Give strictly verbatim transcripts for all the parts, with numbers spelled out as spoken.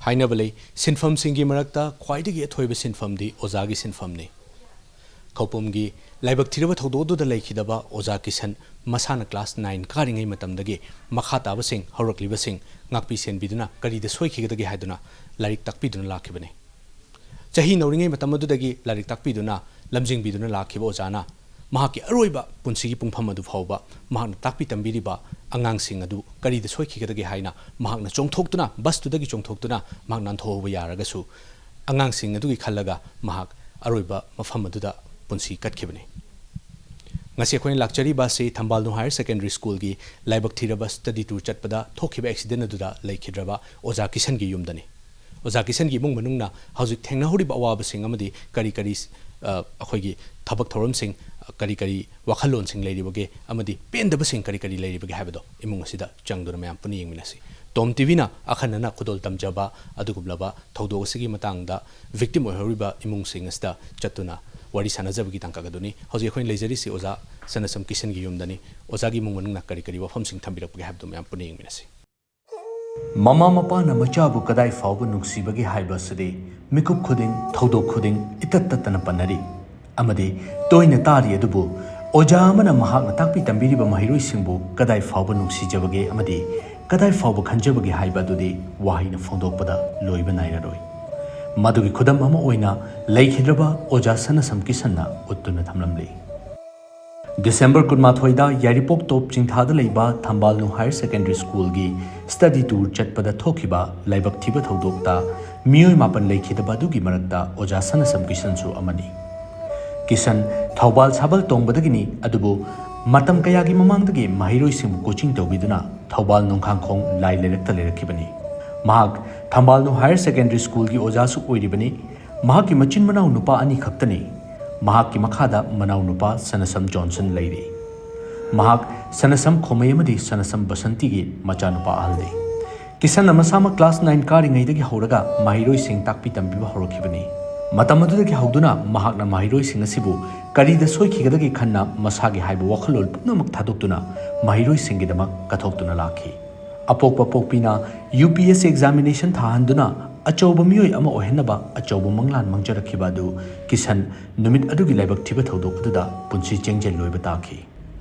ꯍꯥꯏꯅꯕ ꯂꯩ, ꯁꯤꯟꯐꯝꯁꯤꯡꯒꯤ ꯃꯔꯛꯇ ꯈ꯭ꯋꯥꯏꯗꯒꯤ ꯑꯊꯣꯏꯕ ꯁꯤꯟꯐꯝꯗꯤ ꯑꯣꯖꯥꯒꯤ ꯁꯤꯟꯐꯝꯅꯤ꯫ ꯈꯧꯄꯨꯝꯒꯤ ꯂꯥꯏꯕꯛ ꯊꯤꯔꯕ ꯊꯧꯗꯣꯛ ꯑꯗꯨꯗ ꯂꯩꯈꯤꯗꯕ ꯑꯣꯖꯥ ꯀꯤꯁꯟ ꯃꯁꯥꯅ class nine ꯀꯥꯔꯤꯉꯩ ꯃꯇꯝꯗꯒꯤ ꯃꯈꯥ ꯇꯥꯕꯁꯤꯡ, ꯍꯧꯔꯛꯂꯤꯕꯁꯤꯡ ꯉꯥꯛꯄꯤ ꯁꯦꯟꯕꯤꯗꯨꯅ ꯀꯔꯤꯗ ꯁꯣꯏꯈꯤꯒꯗꯒꯦ ꯍꯥꯏꯗꯨꯅ ꯂꯥꯏꯔꯤꯛ ꯇꯥꯛꯄꯤꯗꯨꯅ ꯂꯥꯛꯈꯤꯕꯅꯤ꯫ ꯆꯍꯤ ꯅꯧꯔꯤꯉꯩ ꯃꯇꯝ ꯑꯗꯨꯗꯒꯤ ꯂꯥꯏꯔꯤꯛ ꯇꯥꯛꯄꯤꯗꯨꯅ, ꯂꯝꯖꯤꯡꯕꯤꯗꯨꯅ ꯂꯥꯛꯈꯤꯕ ꯑꯣꯖꯥꯅ ꯃꯍꯥꯛꯀꯤ ꯑꯔꯣꯏꯕ ꯄꯨꯟꯁꯤꯒꯤ ꯄꯨꯡꯐꯝ ꯑꯗꯨ ꯐꯥꯎꯕ ꯃꯍꯥꯛꯅ ꯇꯥꯛꯄꯤ ꯇꯝꯕꯤꯔꯤꯕ ꯑꯉꯥꯡꯁꯤꯡ ꯑꯗꯨ ꯀꯔꯤꯗ ꯁꯣꯏꯈꯤꯒꯗꯒꯦ ꯍꯥꯏꯅ ꯃꯍꯥꯛꯅ ꯆꯣꯡꯊꯣꯛꯇꯨꯅ, ꯕꯁꯇꯨꯗꯒꯤ ꯆꯣꯡꯊꯣꯛꯇꯨꯅ ꯃꯍꯥꯛ ꯅꯥꯟꯊꯣꯛꯍꯧꯕ ꯌꯥꯔꯒꯁꯨ, ꯑꯉꯥꯡꯁꯤꯡ ꯑꯗꯨꯒꯤ ꯈꯜꯂꯒ ꯃꯍꯥꯛ ꯑꯔꯣꯏꯕ ꯃꯐꯝ ꯑꯗꯨꯗ ꯄꯨꯟꯁꯤ ꯀꯠꯈꯤꯕꯅꯤ꯫ ꯉꯁꯤ ꯑꯩꯈꯣꯏꯅ ꯂꯥꯛꯆꯔꯤꯕ ꯑꯁꯤ ꯊꯝꯕꯥꯜꯅꯨ Higher Secondary Schoolꯒꯤ ꯂꯥꯏꯕꯛ ꯊꯤꯔꯕ study tour ꯆꯠꯄꯗ ꯊꯣꯛꯈꯤꯕ accident ꯑꯗꯨꯗ ꯂꯩꯈꯤꯗ꯭ꯔꯕ ꯑꯣꯖꯥ ꯀꯤꯁꯟꯒꯤ ꯌꯨꯝꯗꯅꯤ꯫ ꯑꯣꯖꯥ ꯀꯤꯁꯟꯒꯤ ꯏꯃꯨꯡ ꯃꯅꯨꯡꯅ ꯍꯧꯖꯤꯛ ꯊꯦꯡꯅꯍꯧꯔꯤꯕ ꯑꯋꯥꯕꯁꯤꯡ ꯑꯃꯗꯤ ꯀꯔꯤ ꯀꯔꯤ, ꯑ, ꯑꯩꯈꯣꯏꯒꯤ ꯊꯕꯛ ꯊꯧꯔꯝꯁꯤꯡ, ꯑ, ꯀꯔꯤ ꯀꯔꯤ ꯋꯥꯈꯜꯂꯣꯟꯁꯤꯡ ꯂꯩꯔꯤꯕꯒꯦ ꯑꯃꯗꯤ ꯄꯦꯟꯗꯕꯁꯤꯡ ꯀꯔꯤ ꯀꯔꯤ ꯂꯩꯔꯤꯕꯒꯦ ꯍꯥꯏꯕꯗꯣ ꯏꯃꯨꯡ ꯑꯁꯤꯗ ꯆꯪꯗꯨꯅ ꯃꯌꯥꯝ ꯄꯨꯟꯅ ꯌꯦꯡꯃꯤꯟꯅꯁꯤ꯫ ꯇꯣꯝ ꯇꯤꯚꯤꯅ ꯑꯈꯟꯅꯅ ꯈꯨꯗꯣꯜ ꯇꯝꯖꯕ ꯑꯗꯨꯒꯨꯝꯂꯕ ꯊꯧꯗꯣꯛ ꯑꯁꯤꯒꯤ ꯃꯇꯥꯡꯗ victim ꯑꯣꯏꯍꯧꯔꯤꯕ ꯏꯃꯨꯡꯁꯤꯡ ꯑꯁꯤꯗ ꯆꯠꯇꯨꯅ ꯋꯥꯔꯤ ꯁꯥꯟꯅꯖꯕꯒꯤ ꯇꯥꯡꯀꯛ ꯑꯗꯨꯅꯤ꯫ ꯍꯧꯖꯤꯛ ꯑꯩꯈꯣꯏꯅ ꯂꯩꯖꯔꯤꯁꯤ ꯑꯣꯖꯥ ꯁꯅꯁꯝ ꯀꯤꯁꯟꯒꯤ ꯌꯨꯝꯗꯅꯤ꯫ ꯑꯣꯖꯥꯒꯤ ꯏꯃꯨꯡ ꯃꯅꯨꯡꯅ ꯀꯔꯤ ꯀꯔꯤ ꯋꯥꯐꯝꯁꯤꯡ ꯊꯝꯕꯤꯔꯛꯄꯒꯦ ꯍꯥꯏꯕꯗꯨ ꯃꯌꯥꯝ ꯄꯨꯟꯅ ꯌꯦꯡꯃꯤꯟꯅꯁꯤ꯫ ꯃꯃꯥ ꯃꯄꯥꯅ ꯃꯆꯥꯕꯨ ꯀꯗꯥꯏ ꯐꯥꯎꯕ ꯅꯨꯡꯁꯤꯕꯒꯦ ꯍꯥꯏꯕ ꯑꯁꯤꯗꯤ ꯃꯤꯀꯨꯞ ꯈꯨꯗꯤꯡ, ꯊꯧꯗꯣꯛ ꯈꯨꯗꯤꯡ ꯏꯇꯠ ꯇꯠꯇꯅ ꯄꯟꯅꯔꯤ꯫ ꯑꯃꯗꯤ ꯇꯣꯏꯅ ꯇꯥꯔꯤ꯫ ꯑꯗꯨꯕꯨ ꯑꯣꯖꯥ ꯑꯃꯅ ꯃꯍꯥꯛꯅ ꯇꯥꯛꯄꯤ ꯇꯝꯕꯤꯔꯤꯕ ꯃꯍꯩꯔꯣꯏꯁꯤꯡꯕꯨ ꯀꯗꯥꯏ ꯐꯥꯎꯕ ꯅꯨꯡꯁꯤꯖꯕꯒꯦ ꯑꯃꯗꯤ ꯀꯗꯥꯏ ꯐꯥꯎꯕ ꯈꯟꯖꯕꯒꯦ ꯍꯥꯏꯕ ꯑꯗꯨꯗꯤ ꯋꯥꯍꯩꯅ ꯐꯣꯡꯗꯣꯛꯄꯗ ꯂꯣꯏꯕ ꯅꯥꯏꯔꯔꯣꯏ꯫ ꯃꯗꯨꯒꯤ ꯈꯨꯗꯝ ꯑꯃ ꯑꯣꯏꯅ ꯂꯩꯈꯤꯗ꯭ꯔꯕ ꯑꯣꯖꯥ ꯁꯅꯁꯝ ꯀꯤꯁꯟꯅ ꯎꯠꯇꯨꯅ ꯊꯝꯂꯝꯂꯤ꯫ ꯗꯤꯁꯦꯝꯕꯔ ꯀꯨꯟꯃꯥꯊꯣꯏꯗ ꯌꯥꯏꯔꯤꯄꯣꯛ ꯇꯣꯞ ꯆꯤꯡꯊꯥꯗ ꯂꯩꯕ ꯊꯝꯕꯥꯜꯅꯨ Higher Secondary Schoolꯒꯤ study tour ꯆꯠꯄꯗ ꯊꯣꯛꯈꯤꯕ ꯂꯥꯏꯕꯛ ꯊꯤꯕ ꯊꯧꯗꯣꯛꯇ ꯃꯤꯑꯣꯏ ꯃꯥꯄꯟ ꯂꯩꯈꯤꯗꯕ ꯑꯗꯨꯒꯤ ꯃꯔꯛꯇ ꯑꯣꯖꯥ ꯁꯅꯁꯝ ꯀꯤꯁꯟꯁꯨ ꯑꯃꯅꯤ꯫ ꯀꯤꯁꯟ ꯊꯧꯕꯥꯜ ꯁꯥꯕꯜ ꯇꯣꯡꯕꯗꯒꯤꯅꯤ, ꯑꯗꯨꯕꯨ ꯃꯇꯝ ꯀꯌꯥꯒꯤ ꯃꯃꯥꯡꯗꯒꯤ ꯃꯍꯩꯔꯣꯏꯁꯤꯡꯕꯨ coaching ꯇꯧꯕꯤꯗꯨꯅ ꯊꯧꯕꯥꯜ ꯅꯣꯡꯈꯥꯡꯈꯣꯡ ꯂꯥꯏ ꯂꯩꯔꯛꯇ ꯂꯩꯔꯛꯈꯤꯕꯅꯤ꯫ ꯃꯍꯥꯛ ꯊꯝꯕꯥꯜꯅꯨ Higher Secondary Schoolꯒꯤ ꯑꯣꯖꯥꯁꯨ ꯑꯣꯏꯔꯤꯕꯅꯤ꯫ ꯃꯍꯥꯛꯀꯤ ꯃꯆꯤꯟ ꯃꯅꯥꯎ ꯅꯨꯄꯥ ꯑꯅꯤ ꯈꯛꯇꯅꯤ꯫ ꯃꯍꯥꯛꯀꯤ ꯃꯈꯥꯗ ꯃꯅꯥꯎ ꯅꯨꯄꯥ ꯁꯅꯁꯝ ꯖꯣꯟꯁꯟ ꯂꯩꯔꯤ꯫ ꯃꯍꯥꯛ ꯁꯅꯁꯝ ꯈꯣꯃꯩ ꯑꯃꯗꯤ ꯁꯅꯁꯝ ꯕꯁꯟꯇꯤꯒꯤ ꯃꯆꯥꯅꯨꯄꯥ ꯑꯍꯜꯅꯤ꯫ ꯀꯤꯁꯟꯅ ꯃꯁꯥꯃꯛ class nine ꯀꯥꯔꯤꯉꯩꯗꯒꯤ ꯍꯧꯔꯒ ꯃꯍꯩꯔꯣꯏꯁꯤꯡ ꯇꯥꯛꯄꯤ ꯇꯝꯕꯤꯕ ꯍꯧꯔꯛꯈꯤꯕꯅꯤ꯫ ꯃꯇꯝ ꯑꯗꯨꯗꯒꯤ ꯍꯧꯗꯨꯅ ꯃꯍꯥꯛꯅ ꯃꯍꯩꯔꯣꯏꯁꯤꯡ ꯑꯁꯤꯕꯨ ꯀꯔꯤꯗ ꯁꯣꯏꯈꯤꯒꯗꯒꯦ ꯈꯟꯅ ꯃꯁꯥꯒꯤ ꯍꯥꯏꯕ ꯋꯥꯈꯜꯂꯣꯟ ꯄꯨꯝꯅꯃꯛ ꯊꯥꯗꯣꯛꯇꯨꯅ ꯃꯍꯩꯔꯣꯏꯁꯤꯡꯒꯤꯗꯃꯛ ꯀꯠꯊꯣꯛꯇꯨꯅ ꯂꯥꯛꯈꯤ꯫ ꯑꯄꯣꯛꯄ ꯄꯣꯛꯄꯤꯅ U P S C examination ꯊꯥꯍꯟꯗꯨꯅ ꯑꯆꯧꯕ ꯃꯤꯑꯣꯏ ꯑꯃ ꯑꯣꯏꯍꯟꯅꯕ ꯑꯆꯧꯕ ꯃꯪꯂꯥꯟ ꯃꯪꯖꯔꯛꯈꯤꯕ ꯑꯗꯨ ꯀꯤꯁꯟ ꯅꯨꯃꯤꯠ ꯑꯗꯨꯒꯤ ꯂꯥꯏꯕꯛ ꯊꯤꯕ ꯊꯧꯗꯣꯛ ꯑꯗꯨꯗ ꯄꯨꯟꯁꯤ ꯆꯦꯡꯖꯦꯜ ꯂꯣꯏꯕ ꯇꯥꯈꯤ꯫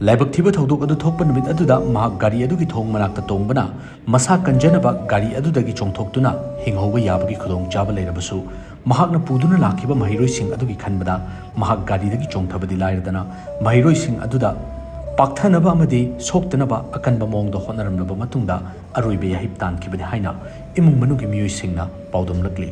ꯂꯥꯏꯕꯛ ꯊꯤꯕ ꯊꯧꯗꯣꯛ ꯑꯗꯨ ꯊꯣꯛꯄ ꯅꯨꯃꯤꯠ ꯑꯗꯨꯗ ꯃꯍꯥꯛ ꯒꯥꯔꯤ ꯑꯗꯨꯒꯤ ꯊꯣꯡ ꯃꯅꯥꯛꯇ ꯇꯣꯡꯕꯅ ꯃꯁꯥ ꯀꯟꯖꯅꯕ ꯒꯥꯔꯤ ꯑꯗꯨꯗꯒꯤ ꯆꯣꯡꯊꯣꯛꯇꯨꯅ ꯍꯤꯡꯍꯧꯕ ꯌꯥꯕꯒꯤ ꯈꯨꯗꯣꯡꯆꯥꯕ ꯂꯩꯔꯕꯁꯨ, ꯃꯍꯥꯛꯅ ꯄꯨꯗꯨꯅ ꯂꯥꯛꯈꯤꯕ ꯃꯍꯩꯔꯣꯏꯁꯤꯡ ꯑꯗꯨꯒꯤ ꯈꯟꯕꯗ ꯃꯍꯥꯛ ꯒꯥꯔꯤꯗꯒꯤ ꯆꯣꯡꯊꯕꯗꯤ ꯂꯥꯏꯔꯗꯅ, ꯃꯍꯩꯔꯣꯏꯁꯤꯡ ꯑꯗꯨꯗ ꯄꯥꯛꯊꯅꯕ ꯑꯃꯗꯤ ꯁꯣꯛꯇꯅꯕ ꯑꯀꯟꯕ ꯃꯑꯣꯡꯗ ꯍꯣꯠꯅꯔꯝꯂꯕ ꯃꯇꯨꯡꯗ ꯑꯔꯣꯏꯕ ꯌꯥꯍꯤꯞ ꯇꯥꯟꯈꯤꯕꯅꯤ ꯍꯥꯏꯅ ꯏꯃꯨꯡ ꯃꯅꯨꯡꯒꯤ ꯃꯤꯑꯣꯏꯁꯤꯡꯅ ꯄꯥꯎꯗꯝꯂꯛꯂꯤ꯫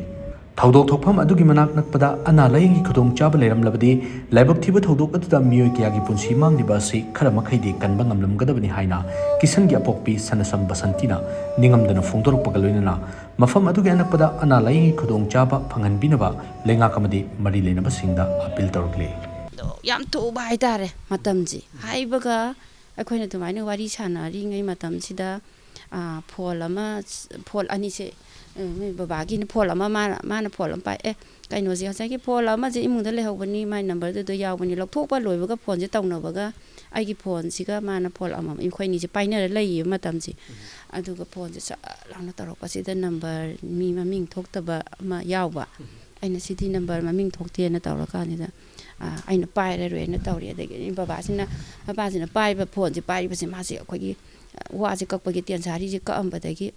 ꯊꯧꯗꯣꯛ ꯊꯣꯛꯐꯝ ꯑꯗꯨꯒꯤ ꯃꯅꯥꯛ ꯅꯛꯄꯗ ꯑꯅꯥ ꯂꯥꯌꯦꯡꯒꯤ ꯈꯨꯗꯣꯡꯆꯥꯕ ꯂꯩꯔꯝꯂꯕꯗꯤ, ꯂꯥꯏꯕꯛ ꯊꯤꯕ ꯊꯧꯗꯣꯛ ꯑꯗꯨꯗ ꯃꯤꯑꯣꯏ ꯀꯌꯥꯒꯤ ꯄꯨꯟꯁꯤ ꯃꯥꯡꯂꯤꯕ ꯑꯁꯤ ꯈꯔ ꯃꯈꯩꯗꯤ ꯀꯟꯕ ꯉꯝꯂꯝꯒꯗꯕꯅꯤ ꯍꯥꯏꯅ ꯀꯤꯁꯟꯒꯤ ꯑꯄꯣꯛꯄꯤ ꯁꯅꯁꯝ ꯕꯁꯟꯇꯤꯅ ꯅꯤꯡꯉꯝꯗꯅ ꯐꯣꯡꯗꯣꯔꯛꯄꯒ ꯂꯣꯏꯅꯅ, ꯃꯐꯝ ꯑꯗꯨꯒꯤ ꯑꯅꯛꯄꯗ ꯑꯅꯥ ꯂꯥꯌꯦꯡꯒꯤ ꯈꯨꯗꯣꯡꯆꯥꯕ ꯐꯪꯍꯟꯕꯤꯅꯕ ꯂꯩꯉꯥꯛ ꯑꯃꯗꯤ ꯃꯔꯤ ꯂꯩꯅꯕꯁꯤꯡꯗ ꯑꯄꯤꯜ ꯇꯧꯔꯛꯂꯤ꯫ ꯑꯗꯣ ꯌꯥꯝ ꯊꯨꯕ ꯍꯥꯏꯇꯥꯔꯦ ꯃꯇꯝꯁꯦ꯫ ꯍꯥꯏꯕꯒ ꯑꯩꯈꯣꯏꯅ ꯑꯗꯨꯃꯥꯏꯅ ꯋꯥꯔꯤ ꯁꯥꯟꯅꯔꯤꯉꯩ ꯃꯇꯝꯁꯤꯗ, ꯑꯥ, ꯐꯣꯟ ꯑꯃ, ꯐꯣꯟ ꯑꯅꯤꯁꯦ, ꯎꯝ, ꯅꯣꯏ ꯕꯕꯥꯒꯤꯅ ꯐꯣꯟ ꯑꯃ, ꯃꯥꯅ, ꯃꯥꯅ ꯐꯣꯟ ꯑꯃ ꯄꯥꯏ, "ꯑꯦ, ꯀꯩꯅꯣꯁꯦ, ꯉꯁꯥꯏꯒꯤ ꯐꯣꯟ ꯑꯃꯁꯦ ꯏꯃꯨꯡꯗ ꯂꯩꯍꯧꯕꯅꯤ, ꯃꯥꯏ ꯅꯝꯕꯔꯗꯨꯗ ꯌꯥꯎꯕꯅꯤ, ꯂꯧꯊꯣꯛꯄ ꯂꯣꯏꯕꯒ ꯐꯣꯟꯁꯦ ꯇꯧꯅꯕꯒ ꯑꯩꯒꯤ ꯐꯣꯟꯁꯤꯒ ꯃꯥꯅ ꯐꯣꯟ ꯑꯃꯃꯝ, ꯑꯩꯈꯣꯏ ꯑꯅꯤꯁꯦ ꯄꯥꯏꯅꯔ ꯂꯩꯌꯦꯕ ꯃꯇꯝꯁꯦ꯫ ꯑꯗꯨꯒ ꯐꯣꯟꯁꯦ ꯁꯠ ꯂꯥꯎꯅ ꯇꯧꯔꯛꯄꯁꯤꯗ ꯅꯝꯕꯔ ꯃꯤ ꯃꯃꯤꯡ ꯊꯣꯛꯇꯕ ꯑꯃ ꯌꯥꯎꯕ꯫ ꯑꯩꯅ ꯁꯤꯗꯤ ꯅꯝꯕꯔ ꯃꯃꯤꯡ ꯊꯣꯛꯇꯦꯅ ꯇꯧꯔꯀꯥꯟꯁꯤꯗ, ꯑ, ꯑꯩꯅ ꯄꯥꯏꯔꯔꯣꯏꯅ ꯇꯧꯔꯦ꯫ ꯑꯗꯒꯤ ꯕꯕꯥꯁꯤꯅ, ꯃꯄꯥꯁꯤꯅ ꯄꯥꯏꯕ ꯐꯣꯟꯁꯦ ꯄꯥꯏꯔꯤꯕꯁꯦ ꯃꯥꯁꯦ ꯑꯩꯈꯣꯏꯒꯤ, ꯑ, ꯋꯥꯁꯦ ꯀꯛꯄꯒꯤ ꯇꯦꯟꯁꯥꯔꯤꯁꯦ ꯀꯛꯑꯝꯕꯗꯒꯤ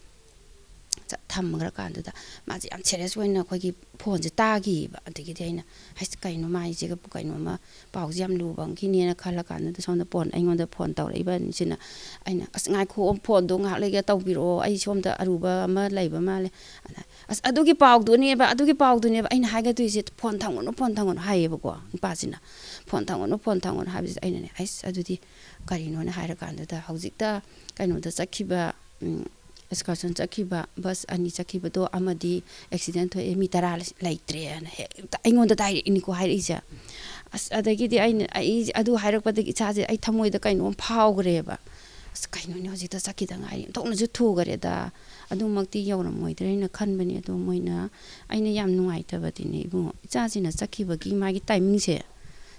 ꯆꯠ ꯊꯝꯈ꯭ꯔꯀꯥꯟꯗꯨꯗ ꯃꯥꯁꯦ ꯌꯥꯝ ꯁꯦꯔꯤꯌꯁ ꯑꯣꯏꯅ ꯑꯩꯈꯣꯏꯒꯤ ꯐꯣꯟꯁꯦ ꯇꯥꯈꯤꯕ꯫ ꯑꯗꯒꯤꯗꯤ ꯑꯩꯅ, "ꯍꯩꯁ, ꯀꯩꯅꯣ ꯃꯥꯏꯁꯤꯒꯕꯨ ꯀꯩꯅꯣꯝꯃ ꯄꯥꯎꯁꯦ ꯌꯥꯝ ꯂꯨꯕ ꯑꯃꯒꯤꯅꯦꯅ" ꯈꯜꯂ ꯀꯥꯟꯗꯨꯗ ꯁꯣꯝꯗ ꯐꯣꯟ ꯑꯩꯉꯣꯟꯗ ꯐꯣꯟ ꯇꯧꯔꯛꯏꯕꯁꯤꯅ ꯑꯩꯅ, "ꯑꯁ, ꯉꯥꯏꯈꯣ, ꯐꯣꯟꯗꯣ ꯉꯥꯏꯍꯥꯛ ꯂꯩꯒ ꯇꯧꯕꯤꯔꯛꯑꯣ, ꯑꯩ ꯁꯣꯝꯗ ꯑꯔꯨꯕ ꯑꯃ ꯂꯩꯕ ꯃꯥꯜꯂꯦ"꯫ ꯑꯗ, "ꯑꯁ, ꯑꯗꯨꯒꯤ ꯄꯥꯎꯗꯨꯅꯦꯕ, ꯑꯗꯨꯒꯤ ꯄꯥꯎꯗꯨꯅꯦꯕ ꯑꯩꯅ ꯍꯥꯏꯒꯗꯣꯏꯁꯦ, ꯐꯣꯟ ꯊꯝꯒꯅꯨ, ꯐꯣꯟ ꯊꯝꯒꯅꯨ" ꯍꯥꯏꯌꯦꯕꯀꯣ ꯅꯨꯄꯥꯁꯤꯅ꯫ "ꯐꯣꯟ ꯊꯝꯒꯅꯨ, ꯐꯣꯟ ꯊꯝꯒꯅꯨ" ꯍꯥꯏꯕꯁꯤꯗ ꯑꯩꯅꯅꯦ, "ꯑꯩꯁ, ꯑꯗꯨꯗꯤ ꯀꯔꯤꯅꯣꯅ" ꯍꯥꯏꯔꯀꯥꯟꯗꯨꯗ ꯍꯧꯖꯤꯛꯇ ꯀꯩꯅꯣꯗ ꯆꯠꯈꯤꯕ, ꯎꯝ, excursion ꯆꯠꯈꯤꯕ, ꯕꯁ ꯑꯅꯤ ꯆꯠꯈꯤꯕꯗꯣ ꯑꯃꯗꯤ ꯑꯦꯛꯁꯤꯗꯦꯟ ꯊꯣꯛꯑꯦ, ꯃꯤ ꯇꯔꯥ ꯂꯩꯇ꯭ꯔꯦꯅ ꯍꯦꯛꯇ ꯑꯩꯉꯣꯟꯗ ꯗꯥꯏꯔꯦꯛꯅꯤꯀꯣ ꯍꯥꯏꯔꯛꯏꯁꯦ꯫ ꯑꯁ, ꯑꯗꯒꯤꯗꯤ ꯑꯩꯅ, ꯑꯩ ꯑꯗꯨ ꯍꯥꯏꯔꯛꯄꯗꯒꯤ ꯏꯁꯥꯁꯦ, ꯑꯩ ꯊꯃꯣꯏꯗ ꯀꯩꯅꯣꯝ ꯐꯥꯎꯈ꯭ꯔꯦꯕ꯫ "ꯑꯁ, ꯀꯩꯅꯣꯅꯦ, ꯍꯧꯖꯤꯛꯇ ꯆꯠꯈꯤꯗ ꯉꯥꯏꯔꯤ, ꯑꯣꯟꯊꯣꯛꯅꯁꯨ ꯊꯨꯈꯔꯦꯗ"꯫ ꯑꯗꯨꯃꯛꯇꯤ ꯌꯧꯔꯝꯃꯣꯏꯗ꯭ꯔꯅ ꯈꯟꯕꯅꯤ꯫ ꯑꯗꯣ ꯃꯣꯏꯅ, ꯑꯩꯅ ꯌꯥꯝ ꯅꯨꯡꯉꯥꯏꯇꯕꯗꯤꯅꯦ ꯏꯕꯨꯡꯉꯣ, ꯏꯆꯥꯁꯤꯅ ꯆꯠꯈꯤꯕꯒꯤ ꯃꯥꯒꯤ ꯇꯥꯏꯃꯤꯡꯁꯦ,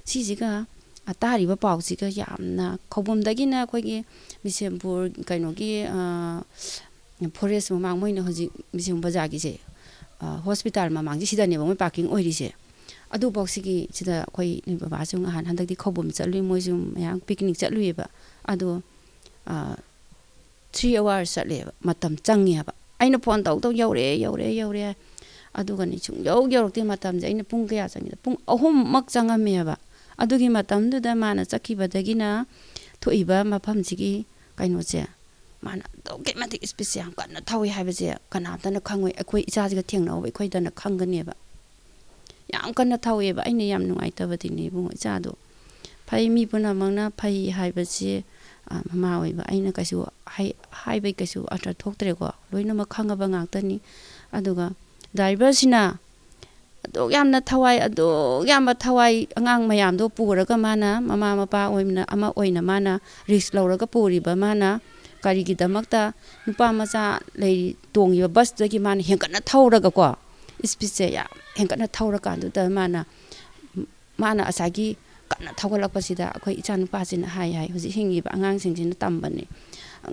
ꯁꯤꯁꯤꯒ ꯇꯥꯔꯤꯕ ꯄꯥꯎꯁꯤꯒ ꯌꯥꯝꯅ, ꯈꯧꯕꯨꯝꯗꯒꯤꯅ ꯑꯩꯈꯣꯏꯒꯤ ꯕꯤꯁꯦꯝꯄꯨꯔ ꯀꯩꯅꯣꯒꯤ, ꯑ, ꯐꯣꯔꯦꯁ ꯃꯃꯥꯡ, ꯃꯣꯏꯅ ꯍꯧꯖꯤꯛ ꯕꯤꯁꯦꯝꯄꯨꯔ ꯕꯖꯥꯔꯒꯤꯁꯦ, ꯑ, ꯍꯣꯁꯄꯤꯇꯥꯜ ꯃꯃꯥꯡꯁꯦ ꯁꯤꯗꯅꯦꯕ ꯃꯣꯏ ꯄꯥꯔꯀꯤꯡ ꯑꯣꯏꯔꯤꯁꯦ꯫ ꯑꯗꯨꯐꯥꯎꯁꯤꯒꯤ ꯁꯤꯗ ꯑꯩꯈꯣꯏ ꯅꯣꯏ ꯕꯕꯥꯁꯨ ꯅꯍꯥꯟ ꯍꯟꯗꯛꯇꯤ ꯈꯧꯕꯨꯝ ꯆꯠꯂꯨꯏ, ꯃꯣꯏꯁꯨ ꯃꯌꯥꯝ ꯄꯤꯛꯅꯤꯛ ꯆꯠꯂꯨꯏꯌꯦꯕ꯫ ꯑꯗꯣ, ꯑ, ꯊ꯭ꯔꯤ ꯑꯋꯥꯔꯁ ꯆꯠꯂꯦꯕ, ꯃꯇꯝ ꯆꯪꯉꯦꯕ꯫ ꯑꯩꯅ ꯐꯣꯟ ꯇꯧ ꯇꯧ "ꯌꯧꯔꯛꯑꯦ, ꯌꯧꯔꯛꯑꯦ, ꯌꯧꯔꯛꯑꯦ" ꯍꯥꯏ꯫ ꯑꯗꯨꯒꯅꯦ ꯁꯨꯡꯌꯧ ꯌꯧꯔꯛꯇꯦ꯫ ꯃꯇꯝꯁꯦ ꯑꯩꯅ ꯄꯨꯡ ꯀꯌꯥ ꯆꯪꯉꯦꯗ? ꯄꯨꯡ ꯑꯍꯨꯝꯃꯛ ꯆꯪꯉꯝꯃꯦꯕ꯫ ꯑꯗꯨꯒꯤ ꯃꯇꯝꯗꯨꯗ ꯃꯥꯅ ꯆꯠꯈꯤꯕꯗꯒꯤꯅ ꯊꯣꯛꯏꯕ ꯃꯐꯝꯁꯤꯒꯤ ꯀꯩꯅꯣꯁꯦ, ꯃꯥꯅ ꯑꯗꯨꯛꯀꯤ ꯃꯇꯤꯛ ꯏꯁꯄꯤꯠꯁꯦ ꯌꯥꯝ ꯀꯟꯅ ꯊꯧꯏ ꯍꯥꯏꯕꯁꯦ ꯀꯅꯥꯝꯇꯅ ꯈꯪꯉꯣꯏ꯫ ꯑꯩꯈꯣꯏ ꯏꯆꯥꯁꯤꯒ ꯊꯦꯡꯅꯍꯧꯕ ꯑꯩꯈꯣꯏꯗꯅ ꯈꯪꯒꯅꯦꯕ꯫ ꯌꯥꯝ ꯀꯟꯅ ꯊꯧꯋꯦꯕ꯫ ꯑꯩꯅ ꯌꯥꯝ ꯅꯨꯡꯉꯥꯏꯇꯕꯗꯤꯅꯦ ꯏꯕꯨꯡꯉꯣ, ꯏꯆꯥꯗꯣ꯫ ꯐꯩ, ꯃꯤ ꯄꯨꯝꯅꯃꯛꯅ ꯐꯩ ꯍꯥꯏꯕꯁꯦ, ꯑ, ꯃꯃꯥ ꯑꯣꯏꯕ ꯑꯩꯅ ꯀꯩꯁꯨ ꯍꯥꯏ-, ꯍꯥꯏꯕꯩ ꯀꯩꯁꯨ ꯑꯔꯊ ꯊꯣꯛꯇ꯭ꯔꯦꯀꯣ꯫ ꯂꯣꯏꯅꯃꯛ ꯈꯪꯉꯕ ꯉꯥꯛꯇꯅꯤ꯫ ꯑꯗꯨꯒ ꯗ꯭ꯔꯥꯏꯚꯔꯁꯤꯅ ꯑꯗꯨꯛ ꯌꯥꯝꯅ ꯊꯋꯥꯏ, ꯑꯗꯨꯛ ꯌꯥꯝꯕ ꯊꯋꯥꯏ, ꯑꯉꯥꯡ ꯃꯌꯥꯝꯗꯣ ꯄꯨꯔꯒ ꯃꯥꯅ, ꯃꯃꯥ ꯃꯄꯥ ꯑꯣꯏꯅ, ꯑꯃ ꯑꯣꯏꯅ ꯃꯥꯅ ꯔꯤꯛꯁ ꯂꯧꯔꯒ ꯄꯨꯔꯤꯕ ꯃꯥꯅ, ꯀꯔꯤꯒꯤꯗꯃꯛꯇ ꯅꯨꯄꯥ ꯃꯆꯥ ꯂꯩꯔꯤ, ꯇꯣꯡꯉꯤꯕ ꯕꯁꯇꯨꯗꯒꯤ ꯃꯥꯅ ꯍꯦꯟꯒꯠꯅ ꯊꯧꯔꯒꯀꯣ, ꯏꯁꯄꯤꯠꯁꯦ ꯌꯥꯝ ꯍꯦꯟꯒꯠꯅ ꯊꯧꯔꯀꯥꯟꯗꯨꯗ ꯃꯥꯅ, ꯃꯥꯅ ꯉꯁꯥꯏꯒꯤ ꯀꯟꯅ ꯊꯧꯒꯠꯂꯛꯄꯁꯤꯗ ꯑꯩꯈꯣꯏ ꯏꯆꯥ ꯅꯨꯄꯥꯁꯤꯅ ꯍꯥꯏ ꯍꯥꯏ, ꯍꯧꯖꯤꯛ ꯍꯤꯡꯉꯤꯕ ꯑꯉꯥꯡꯁꯤꯡꯁꯤꯅ ꯇꯝꯕꯅꯦ,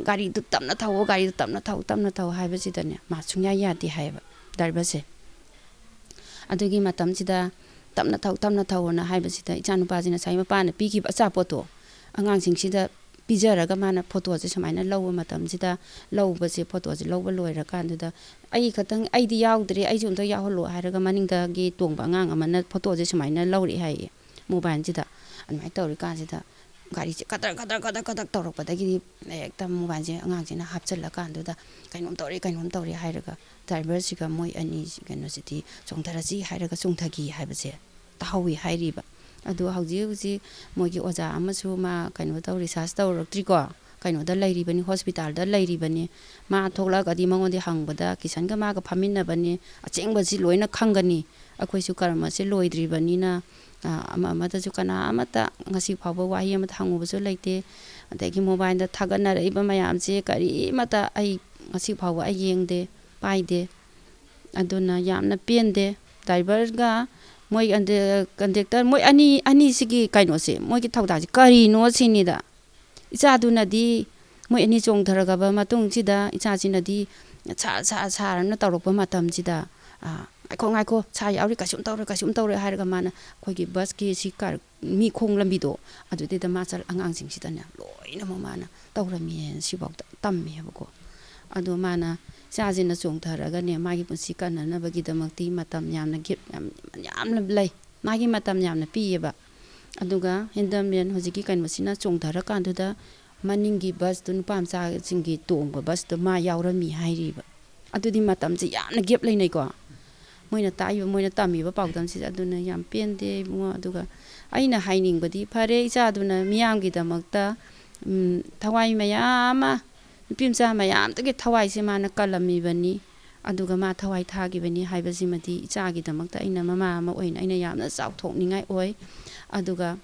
"ꯒꯥꯔꯤꯗꯨ ꯇꯞꯅ ꯊꯧꯑꯣ, ꯒꯥꯔꯤꯗꯨ ꯇꯞꯅ ꯊꯧ, ꯇꯞꯅ ꯊꯧ" ꯍꯥꯏꯕꯁꯤꯗꯅꯦ, ꯃꯥ ꯁꯨꯡꯌꯥ ꯌꯥꯗꯦ ꯍꯥꯏꯌꯦꯕ ꯗ꯭ꯔꯥꯏꯚꯔꯁꯦ꯫ ꯑꯗꯨꯒꯤ ꯃꯇꯝꯁꯤꯗ "ꯇꯞꯅ ꯊꯧ, ꯇꯞꯅ ꯊꯧꯑꯣꯅ" ꯍꯥꯏꯕꯁꯤꯗ, ꯏꯆꯥ ꯅꯨꯄꯥꯁꯤꯅ ꯉꯁꯥꯏ ꯃꯄꯥꯅ ꯄꯤꯈꯤꯕ ꯑꯆꯥꯄꯣꯠꯇꯣ ꯑꯉꯥꯡꯁꯤꯡꯁꯤꯗ ꯄꯤꯖꯔꯒ ꯃꯥꯅ ꯐꯣꯇꯣꯁꯦ ꯁꯨꯃꯥꯏꯅ ꯂꯧꯕ ꯃꯇꯝꯁꯤꯗ, ꯂꯧꯕꯁꯦ, ꯐꯣꯇꯣꯁꯦ ꯂꯧꯕ ꯂꯣꯏꯔꯀꯥꯟꯗꯨꯗ, "ꯑꯩ ꯈꯛꯇꯪ, ꯑꯩꯗꯤ ꯌꯥꯎꯗ꯭ꯔꯦ, ꯑꯩꯁꯨ ꯑꯝꯇ ꯌꯥꯎꯍꯜꯂꯣ" ꯍꯥꯏꯔꯒ ꯃꯅꯤꯡꯗꯒꯤ ꯇꯣꯡꯕ ꯑꯉꯥꯡ ꯑꯃꯅ ꯐꯣꯇꯣꯁꯦ ꯁꯨꯃꯥꯏꯅ ꯂꯧꯔꯛꯑꯦ ꯍꯥꯏꯌꯦ, ꯃꯣꯕꯥꯏꯜꯁꯤꯗ꯫ ꯑꯗꯨꯃꯥꯏꯅ ꯇꯧꯔꯤꯀꯥꯟꯁꯤꯗ ꯒꯥꯔꯤꯁꯦ ꯀꯗꯔ ꯀꯗꯔ ꯀꯗꯔ ꯀꯗꯔ ꯇꯧꯔꯛꯄꯗꯒꯤꯗꯤ ꯍꯦꯛꯇ ꯃꯣꯕꯥꯏꯜꯁꯦ ꯑꯉꯥꯡꯁꯤꯅ ꯍꯥꯞꯆꯤꯜꯂꯀꯥꯟꯗꯨꯗ, "ꯀꯩꯅꯣꯝ ꯇꯧꯔꯦ, ꯀꯩꯅꯣꯝ ꯇꯧꯔꯦ" ꯍꯥꯏꯔꯒ ꯗ꯭ꯔꯥꯏꯚꯔꯁꯤꯒ ꯃꯣꯏ ꯑꯅꯤ ꯀꯩꯅꯣꯁꯤꯗꯤ "ꯆꯣꯡꯊꯔꯁꯤ" ꯍꯥꯏꯔꯒ ꯆꯣꯡꯊꯈꯤ ꯍꯥꯏꯕꯁꯦ ꯇꯥꯍꯧꯋꯤ ꯍꯥꯏꯔꯤꯕ꯫ ꯑꯗꯣ ꯍꯧꯖꯤꯛ ꯍꯧꯖꯤꯛ ꯃꯣꯏꯒꯤ ꯑꯣꯖꯥ ꯑꯃꯁꯨ ꯃꯥ ꯀꯩꯅꯣ ꯇꯧ, ꯔꯤꯁꯥꯔꯁ ꯇꯧꯔꯛꯇ꯭ꯔꯤꯀꯣ, ꯀꯩꯅꯣꯗ ꯂꯩꯔꯤꯕꯅꯤ, ꯍꯣꯁꯄꯤꯇꯥꯜꯗ ꯂꯩꯔꯤꯕꯅꯤ꯫ ꯃꯥ ꯊꯣꯛꯂꯛꯑꯒꯗꯤ ꯃꯉꯣꯟꯗ ꯍꯪꯕꯗ ꯀꯤꯁꯟꯒ ꯃꯥꯒ ꯐꯝꯃꯤꯟꯅꯕꯅꯤ, ꯑꯁꯦꯡꯕꯁꯤ ꯂꯣꯏꯅ ꯈꯪꯒꯅꯤ꯫ ꯑꯩꯈꯣꯏꯁꯨ ꯀꯔꯃꯁꯦ ꯂꯣꯏꯗ꯭ꯔꯤꯕꯅꯤꯅ, ꯑ, ꯑꯃ ꯑꯃꯗꯁꯨ ꯀꯅꯥ ꯑꯃꯠꯇ ꯉꯁꯤ ꯐꯥꯎꯕ ꯋꯥꯍꯩ ꯑꯃꯠꯇ ꯍꯪꯉꯨꯕꯁꯨ ꯂꯩꯇꯦ꯫ ꯑꯗꯒꯤ ꯃꯣꯕꯥꯏꯜꯗ ꯊꯥꯒꯠꯅꯔꯛꯏꯕ ꯃꯌꯥꯝꯁꯦ ꯀꯔꯤꯃꯠꯇ ꯑꯩ ꯉꯁꯤ ꯐꯥꯎꯕ ꯑꯩ ꯌꯦꯡꯗꯦ, ꯄꯥꯏꯗꯦ꯫ ꯑꯗꯨꯅ ꯌꯥꯝꯅ ꯄꯦꯟꯗꯦ꯫ ꯗ꯭ꯔꯥꯏꯚꯔꯒ ꯃꯣꯏ ꯑꯟꯗ-, ꯀꯟꯗꯛꯇꯔ, ꯃꯣꯏ ꯑꯅꯤ, ꯑꯅꯤꯁꯤꯒꯤ ꯀꯩꯅꯣꯁꯦ, ꯃꯣꯏꯒꯤ ꯊꯧꯗꯥꯡꯁꯦ ꯀꯔꯤꯅꯣ ꯁꯤꯅꯤꯗ꯫ ꯏꯆꯥꯗꯨꯅꯗꯤ ꯃꯣꯏ ꯑꯅꯤ ꯆꯣꯡꯊꯔꯛꯑꯕ ꯃꯇꯨꯡꯁꯤꯗ ꯏꯆꯥꯁꯤꯅꯗꯤ ꯁꯥ-, ꯁꯥ-, ꯁꯥꯔꯅ ꯇꯧꯔꯛꯄ ꯃꯇꯝꯁꯤꯗ, ꯑ, "ꯉꯥꯏꯈꯣ, ꯉꯥꯏꯈꯣ, ꯁꯥ ꯌꯥꯎꯔꯤ, ꯀꯩꯁꯨꯝ ꯇꯧꯔꯣꯏ, ꯀꯩꯁꯨꯝ ꯇꯧꯔꯣꯏ" ꯍꯥꯏꯔꯒ ꯃꯥꯅ ꯑꯩꯈꯣꯏꯒꯤ ꯕꯁꯀꯤ ꯁꯤ ꯀꯥꯔ-, ꯃꯤ ꯈꯣꯡ ꯂꯝꯕꯤꯗꯣ, ꯑꯗꯨꯗꯩꯗ ꯃꯥ ꯆꯠ-, ꯑꯉꯥꯡꯁꯤꯡꯁꯤꯗꯅꯦ ꯂꯣꯏꯅꯃꯛ ꯃꯥꯅ ꯇꯧꯔꯝꯃꯦ, ꯁꯤꯐꯥꯎꯗ ꯇꯝꯃꯦꯕꯀꯣ꯫ ꯑꯗꯣ ꯃꯥꯅ ꯏꯆꯥꯁꯤꯅ ꯆꯣꯡꯊꯔꯒꯅꯦ, ꯃꯥꯒꯤ ꯄꯨꯟꯁꯤ ꯀꯟꯅꯅꯕꯒꯤꯗꯃꯛꯇꯤ ꯃꯇꯝ ꯌꯥꯝꯅ ꯒꯦꯞ ꯌꯥꯝ, ꯌꯥꯝꯅ ꯂꯩ꯫ ꯃꯥꯒꯤ ꯃꯇꯝ ꯌꯥꯝꯅ ꯄꯤꯌꯦꯕ꯫ ꯑꯗꯨꯒ ꯍꯦꯟꯗꯜꯃꯦꯟ ꯍꯧꯖꯤꯛꯀꯤ ꯀꯩꯅꯣꯁꯤꯅ ꯆꯣꯡꯊꯔꯀꯥꯟꯗꯨꯗ ꯃꯅꯤꯡꯒꯤ ꯕꯁꯇꯨ, ꯅꯨꯄꯥ ꯃꯆꯥꯁꯤꯡꯒꯤ ꯇꯣꯡꯕ ꯕꯁꯇꯨ ꯃꯥ ꯌꯥꯎꯔꯝꯃꯤ ꯍꯥꯏꯔꯤꯕ꯫ ꯑꯗꯨꯗꯤ ꯃꯇꯝꯁꯦ ꯌꯥꯝꯅ ꯒꯦꯞ ꯂꯩꯅꯩꯀꯣ꯫ ꯃꯣꯏꯅ ꯇꯥꯛꯏꯕ, ꯃꯣꯏꯅ ꯇꯝꯃꯤꯕ ꯄꯥꯎꯗꯝꯁꯤꯗ꯫ ꯑꯗꯨꯅ ꯌꯥꯝ ꯄꯦꯟꯗꯦ ꯏꯕꯨꯡꯉꯣ꯫ ꯑꯗꯨꯒ ꯑꯩꯅ ꯍꯥꯏꯅꯤꯡꯕꯗꯤ, ꯐꯔꯦ, ꯏꯆꯥꯗꯨꯅ ꯃꯤꯌꯥꯝꯒꯤꯗꯃꯛꯇ, ꯎꯝ, ꯊꯋꯥꯏ ꯃꯌꯥꯝ ꯑꯃ, ꯅꯨꯄꯤ ꯃꯆꯥ ꯃꯌꯥꯝꯗꯨꯒꯤ ꯊꯋꯥꯏꯁꯦ ꯃꯥꯅ ꯀꯜꯂꯝꯃꯤꯕꯅꯤ, ꯑꯗꯨꯒ ꯃꯥ ꯊꯋꯥꯏ ꯊꯥꯈꯤꯕꯅꯤ ꯍꯥꯏꯕꯁꯤꯃꯗꯤ ꯏꯆꯥꯒꯤꯗꯃꯛꯇ ꯑꯩꯅ ꯃꯃꯥ ꯑꯃ ꯑꯣꯏꯅ ꯑꯩꯅ ꯌꯥꯝꯅ ꯆꯥꯎꯊꯣꯛꯅꯤꯡꯉꯥꯏ ꯑꯣꯏ꯫ ꯑꯗꯨꯒ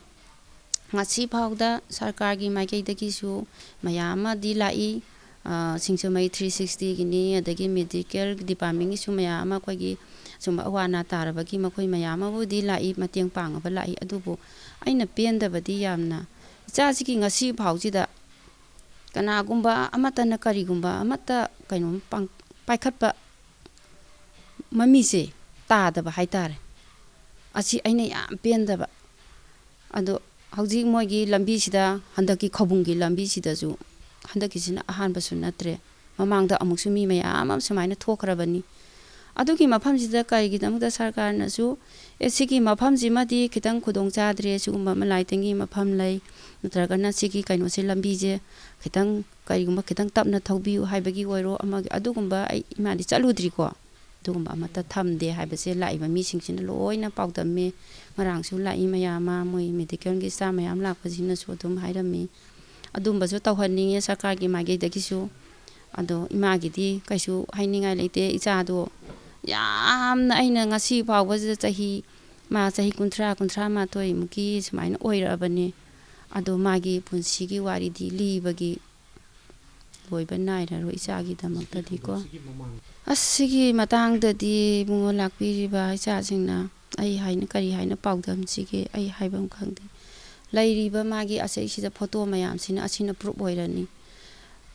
ꯉꯁꯤ ꯐꯥꯎꯗ ꯁꯔꯀꯥꯔꯒꯤ ꯃꯥꯏꯀꯩꯗꯒꯤꯁꯨ ꯃꯌꯥꯝ ꯑꯃꯗꯤ ꯂꯥꯛꯏ꯫ ꯑ, ꯁꯤꯡꯖꯃꯩ ꯊ꯭ꯔꯤ ꯁꯤꯛꯁꯇꯤꯒꯤꯅꯤ, ꯑꯗꯒꯤ ꯃꯦꯗꯤꯀꯦꯜ ꯗꯤꯄꯥꯔꯠꯃꯦꯟꯒꯤꯁꯨ ꯃꯌꯥꯝ ꯑꯃ ꯑꯩꯈꯣꯏꯒꯤ ꯁꯨꯝꯕ ꯑꯋꯥ ꯑꯅꯥ ꯇꯥꯔꯕꯒꯤ ꯃꯈꯣꯏ ꯃꯌꯥꯝ ꯑꯃꯕꯨꯗꯤ ꯂꯥꯛꯏ, ꯃꯇꯦꯡ ꯄꯥꯡꯅꯕ ꯂꯥꯛꯏ꯫ ꯑꯗꯨꯕꯨ ꯑꯩꯅ ꯄꯦꯟꯗꯕꯗꯤ ꯌꯥꯝꯅ, ꯏꯆꯥꯁꯤꯒꯤ ꯉꯁꯤ ꯐꯥꯎꯁꯤꯗ ꯀꯅꯥꯒꯨꯝꯕ ꯑꯃꯠꯇꯅ ꯀꯔꯤꯒꯨꯝꯕ ꯑꯃꯠꯇ ꯀꯩꯅꯣꯝ ꯄꯥꯡ-, ꯄꯥꯏꯈꯠꯄ ꯃꯃꯤꯁꯦ ꯇꯥꯗꯕ ꯍꯥꯏꯇꯥꯔꯦ꯫ ꯑꯁꯤ ꯑꯩꯅ ꯌꯥꯝ ꯄꯦꯟꯗꯕ꯫ ꯑꯗꯣ ꯍꯧꯖꯤꯛ ꯃꯣꯏꯒꯤ ꯂꯝꯕꯤꯁꯤꯗ, ꯍꯟꯗꯛꯀꯤ ꯈꯧꯕꯨꯝꯒꯤ ꯂꯝꯕꯤꯁꯤꯗꯁꯨ, ꯍꯟꯗꯛꯀꯤꯁꯤꯅ ꯑꯍꯥꯟꯕꯁꯨ ꯅꯠꯇ꯭ꯔꯦ, ꯃꯃꯥꯡꯗ ꯑꯃꯨꯛꯁꯨ ꯃꯤ ꯃꯌꯥꯝ ꯑꯃ ꯁꯨꯃꯥꯏꯅ ꯊꯣꯛꯈ꯭ꯔꯕꯅꯤ꯫ ꯑꯗꯨꯒꯤ ꯃꯐꯝꯁꯤꯗ ꯀꯔꯤꯒꯤꯗꯃꯛꯇ ꯁꯔꯀꯥꯔꯅꯁꯨ, "ꯑꯦ, ꯁꯤꯒꯤ ꯃꯐꯝꯁꯤꯃꯗꯤ ꯈꯤꯇꯪ ꯈꯨꯗꯣꯡ ꯆꯥꯗ꯭ꯔꯦ, ꯁꯤꯒꯨꯝꯕ ꯑꯃ ꯂꯥꯏ ꯇꯤꯟꯒꯤ ꯃꯐꯝ ꯂꯩ, ꯅꯠꯇ꯭ꯔꯒꯅ ꯁꯤꯒꯤ ꯀꯩꯅꯣꯁꯦ, ꯂꯝꯕꯤꯁꯦ ꯈꯤꯇꯪ, ꯀꯔꯤꯒꯨꯝꯕ ꯈꯤꯇꯪ ꯇꯞꯅ ꯊꯧꯕꯤꯌꯨ" ꯍꯥꯏꯕꯒꯤ ꯑꯣꯏꯔꯣ, ꯑꯃꯒꯤ, ꯑꯗꯨꯒꯨꯝꯕ ꯑꯩ ꯏꯃꯥꯗꯤ ꯆꯠꯂꯨꯗ꯭ꯔꯤꯀꯣ꯫ ꯑꯗꯨꯒꯨꯝꯕ ꯑꯃꯠꯇ ꯊꯝꯗꯦ ꯍꯥꯏꯕꯁꯦ ꯂꯥꯛꯏꯕ ꯃꯤꯁꯤꯡꯁꯤꯅ ꯂꯣꯏꯅ ꯄꯥꯎꯗꯝꯃꯦ꯫ ꯉꯔꯥꯡꯁꯨ ꯂꯥꯛꯏ ꯃꯌꯥꯝ ꯑꯃ, ꯃꯣꯏ ꯃꯦꯗꯤꯀꯦꯜꯒꯤ ꯁ꯭ꯇꯥꯐ ꯃꯌꯥꯝ ꯂꯥꯛꯄꯁꯤꯅꯁꯨ ꯑꯗꯨꯝ ꯍꯥꯏꯔꯝꯃꯤ꯫ ꯑꯗꯨꯝꯕꯁꯨ ꯇꯧꯍꯟꯅꯤꯡꯉꯦ ꯁꯔꯀꯥꯔꯒꯤ ꯃꯥꯏꯀꯩꯗꯒꯤꯁꯨ꯫ ꯑꯗꯣ ꯏꯃꯥꯒꯤꯗꯤ ꯀꯩꯁꯨ ꯍꯥꯏꯅꯤꯡꯉꯥꯏ ꯂꯩꯇꯦ꯫ ꯏꯆꯥꯗꯣ ꯌꯥꯝꯅ, ꯑꯩꯅ ꯉꯁꯤ ꯐꯥꯎꯕꯁꯤꯗ ꯆꯍꯤ, ꯃꯥ ꯆꯍꯤ ꯀꯨꯟꯊ꯭ꯔꯥ, ꯀꯨꯟꯊ꯭ꯔꯥ ꯃꯥꯊꯣꯏꯃꯨꯛꯀꯤ ꯁꯨꯃꯥꯏꯅ ꯑꯣꯏꯔꯛꯑꯕꯅꯤ꯫ ꯑꯗꯣ ꯃꯥꯒꯤ ꯄꯨꯟꯁꯤꯒꯤ ꯋꯥꯔꯤꯗꯤ ꯂꯤꯕꯒꯤ ꯂꯣꯏꯕ ꯅꯥꯏꯔꯔꯣꯏ ꯏꯆꯥꯒꯤꯗꯃꯛꯇꯗꯤꯀꯣ꯫ ꯑꯁ, ꯁꯤꯒꯤ ꯃꯇꯥꯡꯗꯗꯤ ꯏꯕꯨꯡꯉꯣ, ꯂꯥꯛꯄꯤꯔꯤꯕ ꯏꯆꯥꯁꯤꯡꯅ ꯑꯩ ꯍꯥꯏꯅ ꯀꯔꯤ ꯍꯥꯏꯅ ꯄꯥꯎꯗꯝꯁꯤꯒꯦ? ꯑꯩ ꯍꯥꯏꯕ ꯑꯃ ꯈꯪꯗꯦ꯫ ꯂꯩꯔꯤꯕ ꯃꯥꯒꯤ ꯑꯁꯤꯁꯤꯗ ꯐꯣꯇꯣ ꯃꯌꯥꯝꯁꯤꯅ ꯑꯁꯤꯅ ꯄ꯭ꯔꯨꯞ ꯑꯣꯏꯔꯅꯤ꯫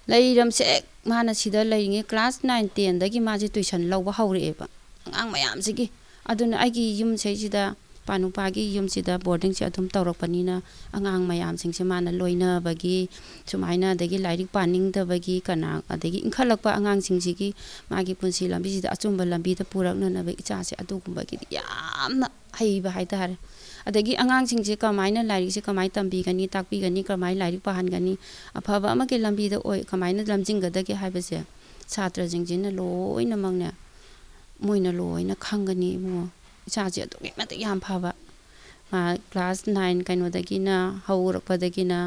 ꯂꯩꯔꯝꯁꯦ ꯍꯦꯛ ꯃꯥꯅ ꯁꯤꯗ ꯂꯩꯔꯤꯉꯩ ꯀ꯭ꯂꯥꯁ ꯅꯥꯏꯟ ꯇꯦꯟꯗꯒꯤ ꯃꯥꯁꯦ ꯇꯨꯏꯁꯟ ꯂꯧꯕ ꯍꯧꯔꯛꯑꯦꯕ ꯑꯉꯥꯡ ꯃꯌꯥꯝꯁꯤꯒꯤ꯫ ꯑꯗꯨꯅ ꯑꯩꯒꯤ ꯌꯨꯝꯁꯤꯗꯩꯁꯤꯗ ꯏꯄꯥ ꯅꯨꯄꯥꯒꯤ ꯌꯨꯝꯁꯤꯗ ꯕꯣꯔꯗꯤꯡꯁꯦ ꯑꯗꯨꯝ ꯇꯧꯔꯛꯄꯅꯤꯅ ꯑꯉꯥꯡ ꯃꯌꯥꯝꯁꯤꯡꯁꯦ ꯃꯥꯅ ꯂꯣꯏꯅꯕꯒꯤ ꯁꯨꯃꯥꯏꯅ, ꯑꯗꯒꯤ ꯂꯥꯏꯔꯤꯛ ꯄꯥꯅꯤꯡꯗꯕꯒꯤ ꯀꯅꯥ, ꯑꯗꯒꯤ ꯏꯟꯈꯠꯂꯛꯄ ꯑꯉꯥꯡꯁꯤꯡꯁꯤꯒꯤ ꯃꯥꯒꯤ ꯄꯨꯟꯁꯤ ꯂꯝꯕꯤꯁꯤꯗ ꯑꯆꯨꯝꯕ ꯂꯝꯕꯤꯗ ꯄꯨꯔꯛꯅꯅꯕ ꯏꯆꯥꯁꯦ ꯑꯗꯨꯒꯨꯝꯕꯒꯤꯗꯤ ꯌꯥꯝꯅ ꯍꯩꯕ ꯍꯥꯏꯇꯥꯔꯦ꯫ ꯑꯗꯒꯤ ꯑꯉꯥꯡꯁꯤꯡꯁꯦ ꯀꯃꯥꯏꯅ ꯂꯥꯏꯔꯤꯛꯁꯦ ꯀꯃꯥꯏꯅ ꯇꯝꯕꯤꯒꯅꯤ, ꯇꯥꯛꯄꯤꯒꯅꯤ, ꯀꯃꯥꯏꯅ ꯂꯥꯏꯔꯤꯛ ꯄꯥꯍꯟꯒꯅꯤ, ꯑꯐꯕ ꯑꯃꯒꯤ ꯂꯝꯕꯤꯗ ꯑꯣꯏ ꯀꯃꯥꯏꯅ ꯂꯝꯖꯤꯡꯒꯗꯒꯦ ꯍꯥꯏꯕꯁꯦ ꯁꯥꯇ꯭ꯔꯁꯤꯡꯁꯤꯅ ꯂꯣꯏꯅꯃꯛꯅꯦ, ꯃꯣꯏꯅ ꯂꯣꯏꯅ ꯈꯪꯒꯅꯤ ꯏꯕꯨꯡꯉꯣ꯫ ꯏꯆꯥꯁꯦ ꯑꯗꯨꯛꯀꯤ ꯃꯇꯤꯛ ꯌꯥꯝ ꯐꯕ꯫ ꯃꯥ ꯀ꯭ꯂꯥꯁ ꯅꯥꯏꯟ ꯀꯩꯅꯣꯗꯒꯤꯅ ꯍꯧꯔꯛꯄꯗꯒꯤꯅ,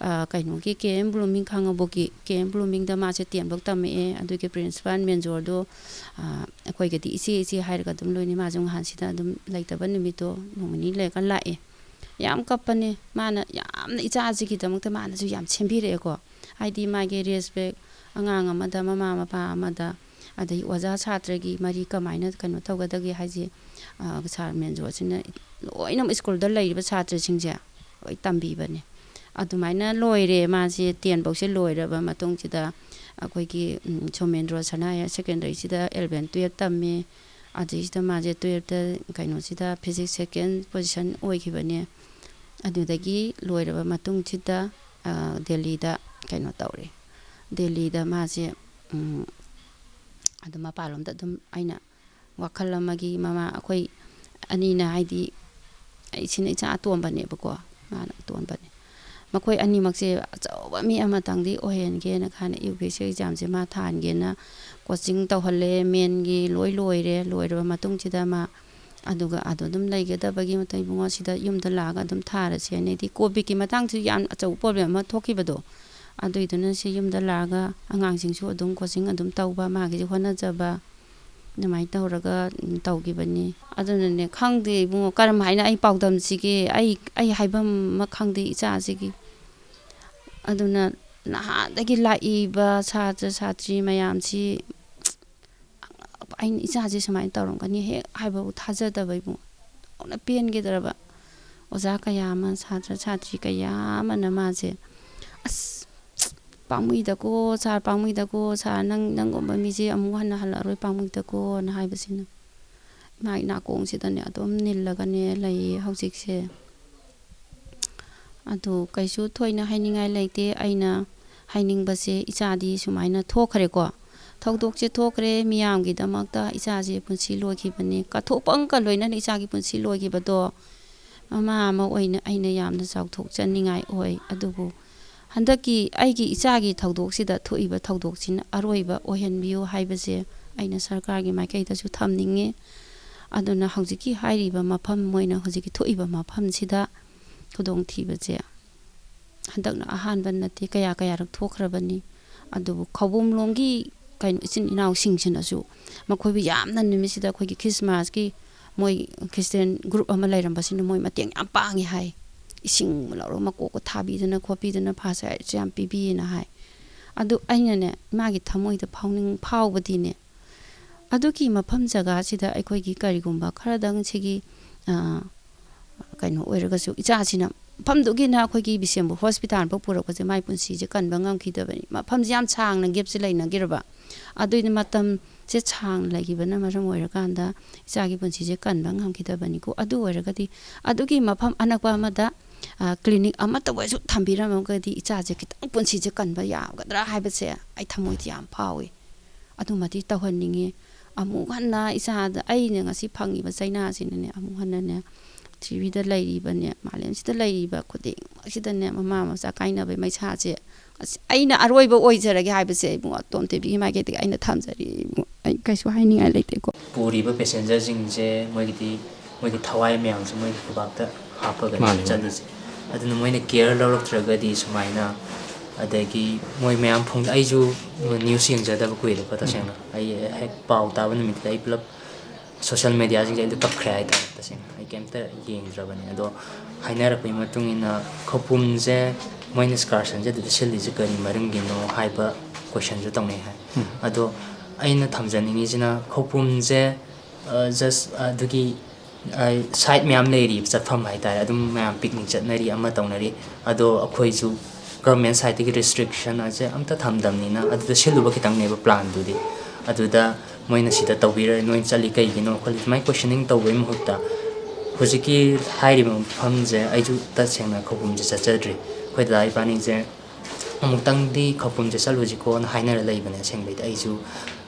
ꯑ, ꯀꯩꯅꯣꯒꯤ ꯀꯦ ꯑꯦꯝ ꯕ꯭ꯂꯨꯃꯤꯡ ꯈꯥꯡꯉꯕꯣꯛꯀꯤ ꯀꯦ ꯑꯦꯝ ꯕ꯭ꯂꯨꯃꯤꯡꯗ ꯃꯥꯁꯦ ꯇꯦꯟꯐꯧ ꯇꯝꯃꯛꯑꯦ꯫ ꯑꯗꯨꯒꯤ ꯄ꯭ꯔꯤꯟꯁꯤꯄꯥꯜ ꯃꯦꯟꯖꯣꯔꯗꯣ, ꯑ, ꯑꯩꯈꯣꯏꯒꯗꯤ ꯏꯆꯦ ꯏꯆꯦ ꯍꯥꯏꯔꯒ ꯑꯗꯨꯝ ꯂꯣꯏꯅꯩ꯫ ꯃꯥꯁꯨ ꯅꯍꯥꯟꯁꯤꯗ ꯑꯗꯨꯝ ꯂꯩꯇꯕ ꯅꯨꯃꯤꯠꯇꯣ ꯅꯣꯡ ꯅꯤꯅꯤ ꯂꯩꯔꯒ ꯂꯥꯛꯑꯦ꯫ ꯌꯥꯝ ꯀꯞꯄꯅꯦ꯫ ꯃꯥꯅ ꯌꯥꯝꯅ ꯏꯆꯥꯁꯤꯒꯤꯗꯃꯛꯇ ꯃꯥꯅꯁꯨ ꯌꯥꯝ ꯁꯦꯝꯕꯤꯔꯛꯑꯦꯀꯣ꯫ ꯍꯥꯏꯗꯤ ꯃꯥꯒꯤ ꯔꯦꯁꯄꯦꯛ, ꯑꯉꯥꯡ ꯑꯃꯗ ꯃꯃꯥ ꯃꯄꯥ ꯑꯃꯗ, ꯑꯗꯒꯤ ꯑꯣꯖꯥ ꯁꯥꯇ꯭ꯔꯒꯤ ꯃꯔꯤ ꯀꯃꯥꯏꯅ ꯀꯩꯅꯣ ꯇꯧꯒꯗꯒꯦ ꯍꯥꯏꯁꯦ, ꯑ, ꯁꯥꯔ ꯃꯦꯟꯖꯣꯔꯁꯤꯅ ꯂꯣꯏꯅꯃꯛ ꯁ꯭ꯀꯨꯜꯗ ꯂꯩꯔꯤꯕ ꯁꯥꯇ꯭ꯔꯁꯤꯡꯁꯦ ꯂꯣꯏ ꯇꯝꯕꯤꯕꯅꯦ꯫ ꯑꯗꯨꯃꯥꯏꯅ ꯂꯣꯏꯔꯦ꯫ ꯃꯥꯁꯦ ꯇꯦꯟꯐꯧꯁꯦ ꯂꯣꯏꯔꯕ ꯃꯇꯨꯡꯁꯤꯗ ꯑꯩꯈꯣꯏꯒꯤ, ꯎꯝ, ꯁꯣꯃꯦꯟꯗ꯭ꯔꯣ ꯁꯅꯥ ꯍꯥꯌꯔ ꯁꯦꯀꯦꯟꯗꯔꯤꯁꯤꯗ ꯑꯦꯂꯚꯦꯟ ꯇꯨꯌꯦꯜꯞ ꯇꯝꯃꯤ꯫ ꯑꯗꯨꯗꯩꯁꯤꯗ ꯃꯥꯁꯦ ꯇꯨꯌꯦꯜꯞꯇ ꯀꯩꯅꯣꯁꯤꯗ ꯐꯤꯖꯤꯛꯁ ꯁꯦꯀꯦꯟ ꯄꯣꯖꯤꯁꯟ ꯑꯣꯏꯈꯤꯕꯅꯦ꯫ ꯑꯗꯨꯗꯒꯤ ꯂꯣꯏꯔꯕ ꯃꯇꯨꯡꯁꯤꯗ, ꯑ, ꯗꯦꯜꯂꯤꯗ ꯀꯩꯅꯣ ꯇꯧꯔꯦ꯫ ꯗꯦꯜꯂꯤꯗ ꯃꯥꯁꯦ, ꯎꯝ, ꯑꯗꯨꯝ ꯃꯄꯥꯟꯂꯣꯝꯗ ꯑꯗꯨꯝ ꯑꯩꯅ ꯋꯥꯈꯜ ꯑꯃꯒꯤ ꯃꯃꯥ ꯑꯩꯈꯣꯏ ꯑꯅꯤꯅ, ꯍꯥꯏꯗꯤ ꯑꯩꯁꯤꯅ ꯏꯆꯥ ꯑꯇꯣꯝꯕꯅꯦꯕꯀꯣ, ꯃꯥꯅ ꯑꯇꯣꯟꯕꯅꯦ꯫ ꯃꯈꯣꯏ ꯑꯅꯤꯃꯛꯁꯦ ꯑꯆꯧꯕ ꯃꯤ ꯑꯃꯇꯪꯗꯤ ꯑꯣꯏꯍꯟꯒꯦꯅ ꯈꯟꯅ ꯌꯨ ꯄꯤ ꯑꯦꯁ ꯁꯤ ꯑꯦꯛꯖꯥꯝꯁꯦ ꯃꯥ ꯊꯥꯍꯟꯒꯦꯅ ꯀꯣꯆꯤꯡ ꯇꯧꯍꯜꯂꯦ꯫ ꯃꯦꯟꯒꯤ ꯂꯣꯏ ꯂꯣꯏꯔꯦ꯫ ꯂꯣꯏꯔꯕ ꯃꯇꯨꯡꯁꯤꯗ ꯃꯥ ꯑꯗꯨꯒ ꯑꯗꯨ ꯑꯗꯨꯝ ꯂꯩꯒꯗꯕꯒꯤ ꯃꯇꯝ, ꯏꯕꯨꯡꯉꯣ, ꯁꯤꯗ ꯌꯨꯝꯗ ꯂꯥꯛꯑꯒ ꯑꯗꯨꯝ ꯊꯥꯔꯁꯦ ꯍꯥꯏꯅ, ꯍꯥꯏꯗꯤ ꯀꯣꯚꯤꯗꯀꯤ ꯃꯇꯥꯡꯁꯨ ꯌꯥꯝ ꯑꯆꯧꯕ ꯄ꯭ꯔꯣꯕ꯭ꯂꯦꯝ ꯑꯃ ꯊꯣꯛꯈꯤꯕꯗꯣ, ꯑꯗꯨꯏꯗꯨꯅ ꯁꯤ ꯌꯨꯝꯗ ꯂꯥꯛꯑꯒ ꯑꯉꯥꯡꯁꯤꯡꯁꯨ ꯑꯗꯨꯝ ꯀꯣꯆꯤꯡ ꯑꯗꯨꯝ ꯇꯧꯕ, ꯃꯥꯒꯤꯁꯨ ꯍꯣꯠꯅꯖꯕ, ꯑꯗꯨꯃꯥꯏꯅ ꯇꯧꯔꯒ, ꯎꯝ, ꯇꯧꯈꯤꯕꯅꯤ꯫ ꯑꯗꯨꯅꯅꯦ, ꯈꯪꯗꯦ ꯏꯕꯨꯡꯉꯣ, ꯀꯔꯝ ꯍꯥꯏꯅ ꯑꯩ ꯄꯥꯎꯗꯝꯁꯤꯒꯦ? ꯑꯩ, ꯑꯩ ꯍꯥꯏꯐꯝ ꯑꯃ ꯈꯪꯗꯦ ꯏꯆꯥꯁꯤꯒꯤ꯫ ꯑꯗꯨꯅ ꯅꯍꯥꯟꯗꯒꯤ ꯂꯥꯛꯏꯕ ꯁꯥꯇ꯭ꯔ ꯁꯥꯇ꯭ꯔꯤ ꯃꯌꯥꯝꯁꯤ, ꯑꯩꯅ ꯏꯆꯥꯁꯦ ꯁꯨꯃꯥꯏꯅ ꯇꯧꯔꯝꯒꯅꯤ ꯍꯦꯛ ꯍꯥꯏꯕꯕꯨ ꯊꯥꯖꯗꯕ ꯏꯕꯨꯡꯉꯣ꯫ ꯄꯦꯟꯈꯤꯗ꯭ꯔꯕ꯫ ꯑꯣꯖꯥ ꯀꯌꯥ ꯑꯃ, ꯁꯥꯇ꯭ꯔ ꯁꯥꯇ꯭ꯔꯤ ꯀꯌꯥ ꯑꯃꯅ ꯃꯥꯁꯦ, "ꯑꯁ, ꯄꯥꯝꯃꯨꯏꯗꯀꯣ ꯁꯥꯔ, ꯄꯥꯝꯃꯨꯏꯗꯀꯣ ꯁꯥꯔ, ꯅꯪ, ꯅꯪꯒꯨꯝꯕ ꯃꯤꯁꯦ ꯑꯃꯨꯛ ꯍꯟꯅ ꯍꯜꯂꯛꯑꯔꯣꯏ, ꯄꯥꯝꯃꯨꯏꯗꯀꯣꯅ" ꯍꯥꯏꯕꯁꯤꯅ꯫ ꯏꯃꯥꯒꯤ ꯅꯥꯀꯣꯡꯁꯤꯗꯅꯦ ꯑꯗꯨꯝ ꯅꯤꯜꯂꯒꯅꯦ ꯂꯩꯌꯦ ꯍꯧꯖꯤꯛꯁꯦ꯫ ꯑꯗꯨ ꯀꯩꯁꯨ ꯊꯣꯏꯅ ꯍꯥꯏꯅꯤꯡꯉꯥꯏ ꯂꯩꯇꯦ꯫ ꯑꯩꯅ ꯍꯥꯏꯅꯤꯡꯕꯁꯦ, ꯏꯆꯥꯗꯤ ꯁꯨꯃꯥꯏꯅ ꯊꯣꯛꯈ꯭ꯔꯦꯀꯣ, ꯊꯧꯗꯣꯛꯁꯦ ꯊꯣꯛꯈ꯭ꯔꯦ, ꯃꯤꯌꯥꯝꯒꯤꯗꯃꯛꯇ ꯏꯆꯥꯁꯦ ꯄꯨꯟꯁꯤ ꯂꯣꯏꯈꯤꯕꯅꯤ, ꯀꯠꯊꯣꯛꯄꯒ ꯂꯣꯏꯅꯅ ꯏꯆꯥꯒꯤ ꯄꯨꯟꯁꯤ ꯂꯣꯏꯈꯤꯕꯗꯣ ꯃꯃꯥ ꯑꯃ ꯑꯣꯏꯅ ꯑꯩꯅ ꯌꯥꯝꯅ ꯆꯥꯎꯊꯣꯛꯆꯅꯤꯡꯉꯥꯏ ꯑꯣꯏ꯫ ꯑꯗꯨꯕꯨ ꯍꯟꯗꯛꯀꯤ ꯑꯩꯒꯤ ꯏꯆꯥꯒꯤ ꯊꯧꯗꯣꯛꯁꯤꯗ ꯊꯣꯛꯏꯕ ꯊꯧꯗꯣꯛꯁꯤꯅ ꯑꯔꯣꯏꯕ ꯑꯣꯏꯍꯟꯕꯤꯌꯨ ꯍꯥꯏꯕꯁꯦ ꯑꯩꯅ ꯁꯔꯀꯥꯔꯒꯤ ꯃꯥꯏꯀꯩꯗꯁꯨ ꯊꯝꯅꯤꯡꯉꯤ꯫ ꯑꯗꯨꯅ ꯍꯧꯖꯤꯛꯀꯤ ꯍꯥꯏꯔꯤꯕ ꯃꯐꯝ, ꯃꯣꯏꯅ ꯍꯧꯖꯤꯛꯀꯤ ꯊꯣꯛꯏꯕ ꯃꯐꯝꯁꯤꯗ ꯈꯨꯗꯣꯡꯊꯤꯕꯁꯦ ꯍꯟꯗꯛꯅ ꯑꯍꯥꯟꯕ ꯅꯠꯇꯦ, ꯀꯌꯥ ꯀꯌꯥꯔꯛ ꯊꯣꯛꯈ꯭ꯔꯕꯅꯤ꯫ ꯑꯗꯨꯕꯨ ꯈꯧꯕꯨꯝꯂꯣꯝꯒꯤ ꯀꯩꯅꯣ, ꯏꯆꯤꯟ ꯏꯅꯥꯎꯁꯤꯡꯁꯤꯅꯁꯨ ꯃꯈꯣꯏꯕꯨ ꯌꯥꯝꯅ ꯅꯨꯃꯤꯠꯁꯤꯗ ꯑꯩꯈꯣꯏꯒꯤ ꯈ꯭ꯔꯤꯁꯃꯥꯁꯀꯤ ꯃꯣꯏ ꯈ꯭ꯔꯤꯁꯇꯦꯟ ꯒ꯭ꯔꯨꯞ ꯑꯃ ꯂꯩꯔꯝꯕꯁꯤꯅ ꯃꯣꯏ ꯃꯇꯦꯡ ꯌꯥꯝ ꯄꯥꯡꯉꯤ ꯍꯥꯏ꯫ ꯏꯁꯤꯡ ꯂꯧꯔꯒ ꯃꯀꯣꯛꯀ ꯊꯥꯕꯤꯗꯅ ꯈꯣꯠꯄꯤꯗꯅ ꯐꯥꯁ ꯔꯥꯏꯠꯁꯦ ꯌꯥꯝ ꯄꯤꯕꯤꯌꯦꯅ ꯍꯥꯏ꯫ ꯑꯗꯨ ꯑꯩꯅꯅꯦ, ꯏꯃꯥꯒꯤ ꯊꯃꯣꯏꯗ ꯐꯥꯎꯅꯤꯡ-, ꯐꯥꯎꯕꯗꯤꯅꯦ, ꯑꯗꯨꯒꯤ ꯃꯐꯝ ꯖꯒꯥꯁꯤꯗ ꯑꯩꯈꯣꯏꯒꯤ ꯀꯔꯤꯒꯨꯝꯕ ꯈꯔꯗꯪ ꯁꯤꯒꯤ, ꯑ, ꯀꯩꯅꯣ ꯑꯣꯏꯔꯒꯁꯨ, ꯏꯆꯥꯁꯤꯅ ꯃꯐꯝꯗꯨꯒꯤꯅ ꯑꯩꯈꯣꯏꯒꯤ ꯕꯤꯁꯦꯝꯄꯨꯔ ꯍꯣꯁꯄꯤꯇꯥꯜꯐꯥꯎ ꯄꯨꯔꯛꯄꯁꯦ ꯃꯥꯏ ꯄꯨꯟꯁꯤꯁꯦ ꯀꯟꯕ ꯉꯝꯈꯤꯗꯕꯅꯤ꯫ ꯃꯐꯝꯁꯦ ꯌꯥꯝ ꯁꯥꯡꯅ ꯒꯦꯞꯁꯦ ꯂꯩꯅꯈꯤꯔꯕ꯫ ꯑꯗꯨꯏꯗꯤ ꯃꯇꯝꯁꯦ ꯁꯥꯡꯅ ꯂꯩꯈꯤꯕꯅ ꯃꯔꯝ ꯑꯣꯏꯔꯀꯥꯟꯗ ꯏꯆꯥꯒꯤ ꯄꯨꯟꯁꯤꯁꯦ ꯀꯟꯕ ꯉꯝꯈꯤꯗꯕꯅꯤꯀꯣ꯫ ꯑꯗꯨ ꯑꯣꯏꯔꯒꯗꯤ ꯑꯗꯨꯒꯤ ꯃꯐꯝ ꯑꯅꯛꯄ ꯑꯃꯗ, ꯑ, ꯀ꯭ꯂꯤꯅꯤꯛ ꯑꯃꯠꯇ ꯑꯣꯏꯔꯁꯨ ꯊꯝꯕꯤꯔꯝꯃꯒꯗꯤ ꯏꯆꯥꯁꯦ ꯈꯤꯇꯪ ꯄꯨꯟꯁꯤꯁꯦ ꯀꯟꯕ ꯌꯥꯒꯗ꯭ꯔꯥ ꯍꯥꯏꯕꯁꯦ ꯑꯩ ꯊꯃꯣꯏꯗ ꯌꯥꯝ ꯐꯥꯎꯏ꯫ ꯑꯗꯨꯃꯗꯤ ꯇꯧꯍꯟꯅꯤꯡꯉꯤ꯫ ꯑꯃꯨꯛ ꯍꯟꯅ ꯏꯆꯥꯗ ꯑꯩꯅ ꯉꯁꯤ ꯐꯪꯉꯤꯕ ꯆꯩꯅꯥꯁꯤꯅꯅꯦ, ꯑꯃꯨꯛ ꯍꯟꯅꯅꯦ, ꯄ꯭ꯔꯤꯊꯤꯕꯤꯗ ꯂꯩꯔꯤꯕꯅꯦ, ꯃꯥꯂꯦꯝꯁꯤꯗ ꯂꯩꯔꯤꯕ ꯈꯨꯗꯤꯡꯃꯛꯁꯤꯗꯅꯦ, ꯃꯃꯥ ꯃꯆꯥ ꯀꯥꯏꯅꯕꯒꯤ ꯃꯩꯁꯥꯁꯦ ꯑꯁ, ꯑꯩꯅ ꯑꯔꯣꯏꯕ ꯑꯣꯏꯖꯔꯒꯦ ꯍꯥꯏꯕꯁꯦ ꯏꯕꯨꯡꯉꯣ, ꯇꯣꯝꯊꯣꯏꯕꯤꯒꯤ ꯃꯥꯏꯀꯩꯗꯒꯤ ꯑꯩꯅ ꯊꯝꯖꯔꯤ ꯏꯕꯨꯡꯉꯣ꯫ ꯑꯩ ꯀꯩꯁꯨ ꯍꯥꯏꯅꯤꯡꯉꯥꯏ ꯂꯩꯇꯦꯀꯣ꯫ ꯄꯨꯔꯤꯕ ꯄꯦꯁꯦꯟꯖꯔꯁꯤꯡꯁꯦ ꯃꯣꯏꯒꯤꯗꯤ, ꯃꯣꯏꯒꯤ ꯊꯋꯥꯏ ꯃꯌꯥꯝꯁꯦ ꯃꯣꯏꯒꯤ ꯈꯨꯕꯥꯛꯇ ꯍꯥꯞꯄꯒꯅꯤ ꯃꯥꯅꯦ, ꯃꯥꯅꯦ꯫ ꯆꯠꯂꯤꯁꯦ꯫ ꯑꯗꯨꯅ ꯃꯣꯏꯅ ꯀꯦꯌꯔ ꯂꯧꯔꯛꯇ꯭ꯔꯒꯗꯤ ꯁꯨꯃꯥꯏꯅ, ꯑꯗꯒꯤ ꯃꯣꯏ ꯃꯌꯥꯝ ꯐꯣꯡ-, ꯑꯩꯁꯨ ꯅ꯭ꯌꯨꯁ ꯌꯦꯡꯖꯗꯕ ꯀꯨꯏꯔꯦꯀꯣ ꯇꯁꯦꯡꯅ꯫ ꯎꯝ꯫ ꯑꯩ ꯍꯦꯛ ꯄꯥꯎ ꯇꯥꯕ ꯅꯨꯃꯤꯠꯇꯨꯗ ꯑꯩ ꯄꯨꯂꯞ ꯁꯣꯁꯦꯜ ꯃꯦꯗꯤꯌꯥꯁꯤꯡꯁꯦ ꯑꯩꯗꯣ ꯀꯞꯈ꯭ꯔꯦ ꯍꯥꯏꯇꯥꯔꯦ ꯇꯁꯦꯡꯅ꯫ ꯑꯩ ꯀꯩꯝꯇ ꯌꯦꯡꯗ꯭ꯔꯕꯅꯦ꯫ ꯑꯗꯣ ꯍꯥꯏꯅꯔꯛꯄꯒꯤ ꯃꯇꯨꯡ ꯏꯟꯅ ꯈꯧꯄꯨꯝꯁꯦ ꯃꯣꯏꯅ ꯁ꯭ꯀꯥꯔꯁꯟꯁꯦ ꯑꯗꯨꯗ ꯁꯤꯜꯂꯤꯁꯦ ꯀꯔꯤ ꯃꯔꯝꯒꯤꯅꯣ ꯍꯥꯏꯕ ꯀꯣꯏꯁꯟꯁꯨ ꯇꯧꯅꯩ ꯍꯥꯏ꯫ ꯎꯝ꯫ ꯑꯗꯣ ꯑꯩꯅ ꯊꯝꯖꯅꯤꯡꯉꯤꯁꯤꯅ ꯈꯧꯄꯨꯝꯁꯦ, ꯑ, ꯖꯁ ꯑꯗꯨꯒꯤ ꯁꯥꯏꯠ ꯃꯌꯥꯝ ꯂꯩꯔꯤ ꯆꯠꯐꯝ ꯍꯥꯏꯇꯥꯔꯦ꯫ ꯑꯗꯨꯝ ꯃꯌꯥꯝ ꯄꯤꯛꯅꯤꯛ ꯆꯠꯅꯔꯤ, ꯑꯃ ꯇꯧꯅꯔꯤ꯫ ꯑꯗꯣ ꯑꯩꯈꯣꯏꯁꯨ ꯒꯚꯔꯟꯃꯦꯟ ꯁꯥꯏꯠꯇꯒꯤ ꯔꯦꯁꯇ꯭ꯔꯤꯛꯁꯟ ꯑꯁꯦ ꯑꯝꯇ ꯊꯝꯗꯕꯅꯤꯅ ꯑꯗꯨꯗ ꯁꯤꯜꯂꯨꯕ ꯈꯤꯇꯪꯅꯦꯕ ꯄ꯭ꯂꯥꯟꯗꯨꯗꯤ꯫ ꯑꯗꯨꯗ ꯃꯣꯏꯅ ꯁꯤꯗ ꯇꯧꯕꯤꯔ, ꯅꯣꯏ ꯆꯠꯂꯤ ꯀꯩꯒꯤꯅꯣ ꯈꯣꯠꯂꯤ, ꯑꯗꯨꯃꯥꯏꯅ ꯀꯣꯏꯁꯟꯅꯤꯡ ꯇꯧꯕꯒꯤ ꯃꯍꯨꯠꯇ, ꯍꯧꯖꯤꯛꯀꯤ ꯍꯥꯏꯔꯤꯕ ꯃꯐꯝꯁꯦ ꯑꯩꯁꯨ ꯇꯁꯦꯡꯅ ꯈꯧꯄꯨꯝꯁꯦ ꯆꯠꯆꯗ꯭ꯔꯤ꯫ ꯑꯩꯈꯣꯏ ꯗꯗꯥ ꯏꯕꯥꯅꯤꯁꯦ ꯑꯃꯨꯛꯇꯪꯗꯤ ꯈꯧꯄꯨꯝꯁꯦ ꯆꯠꯂꯨꯁꯤꯀꯣꯅ ꯍꯥꯏꯅꯔ ꯂꯩꯕꯅꯦ꯫ ꯑꯁꯦꯡꯕꯩꯗꯤ ꯑꯩꯁꯨ,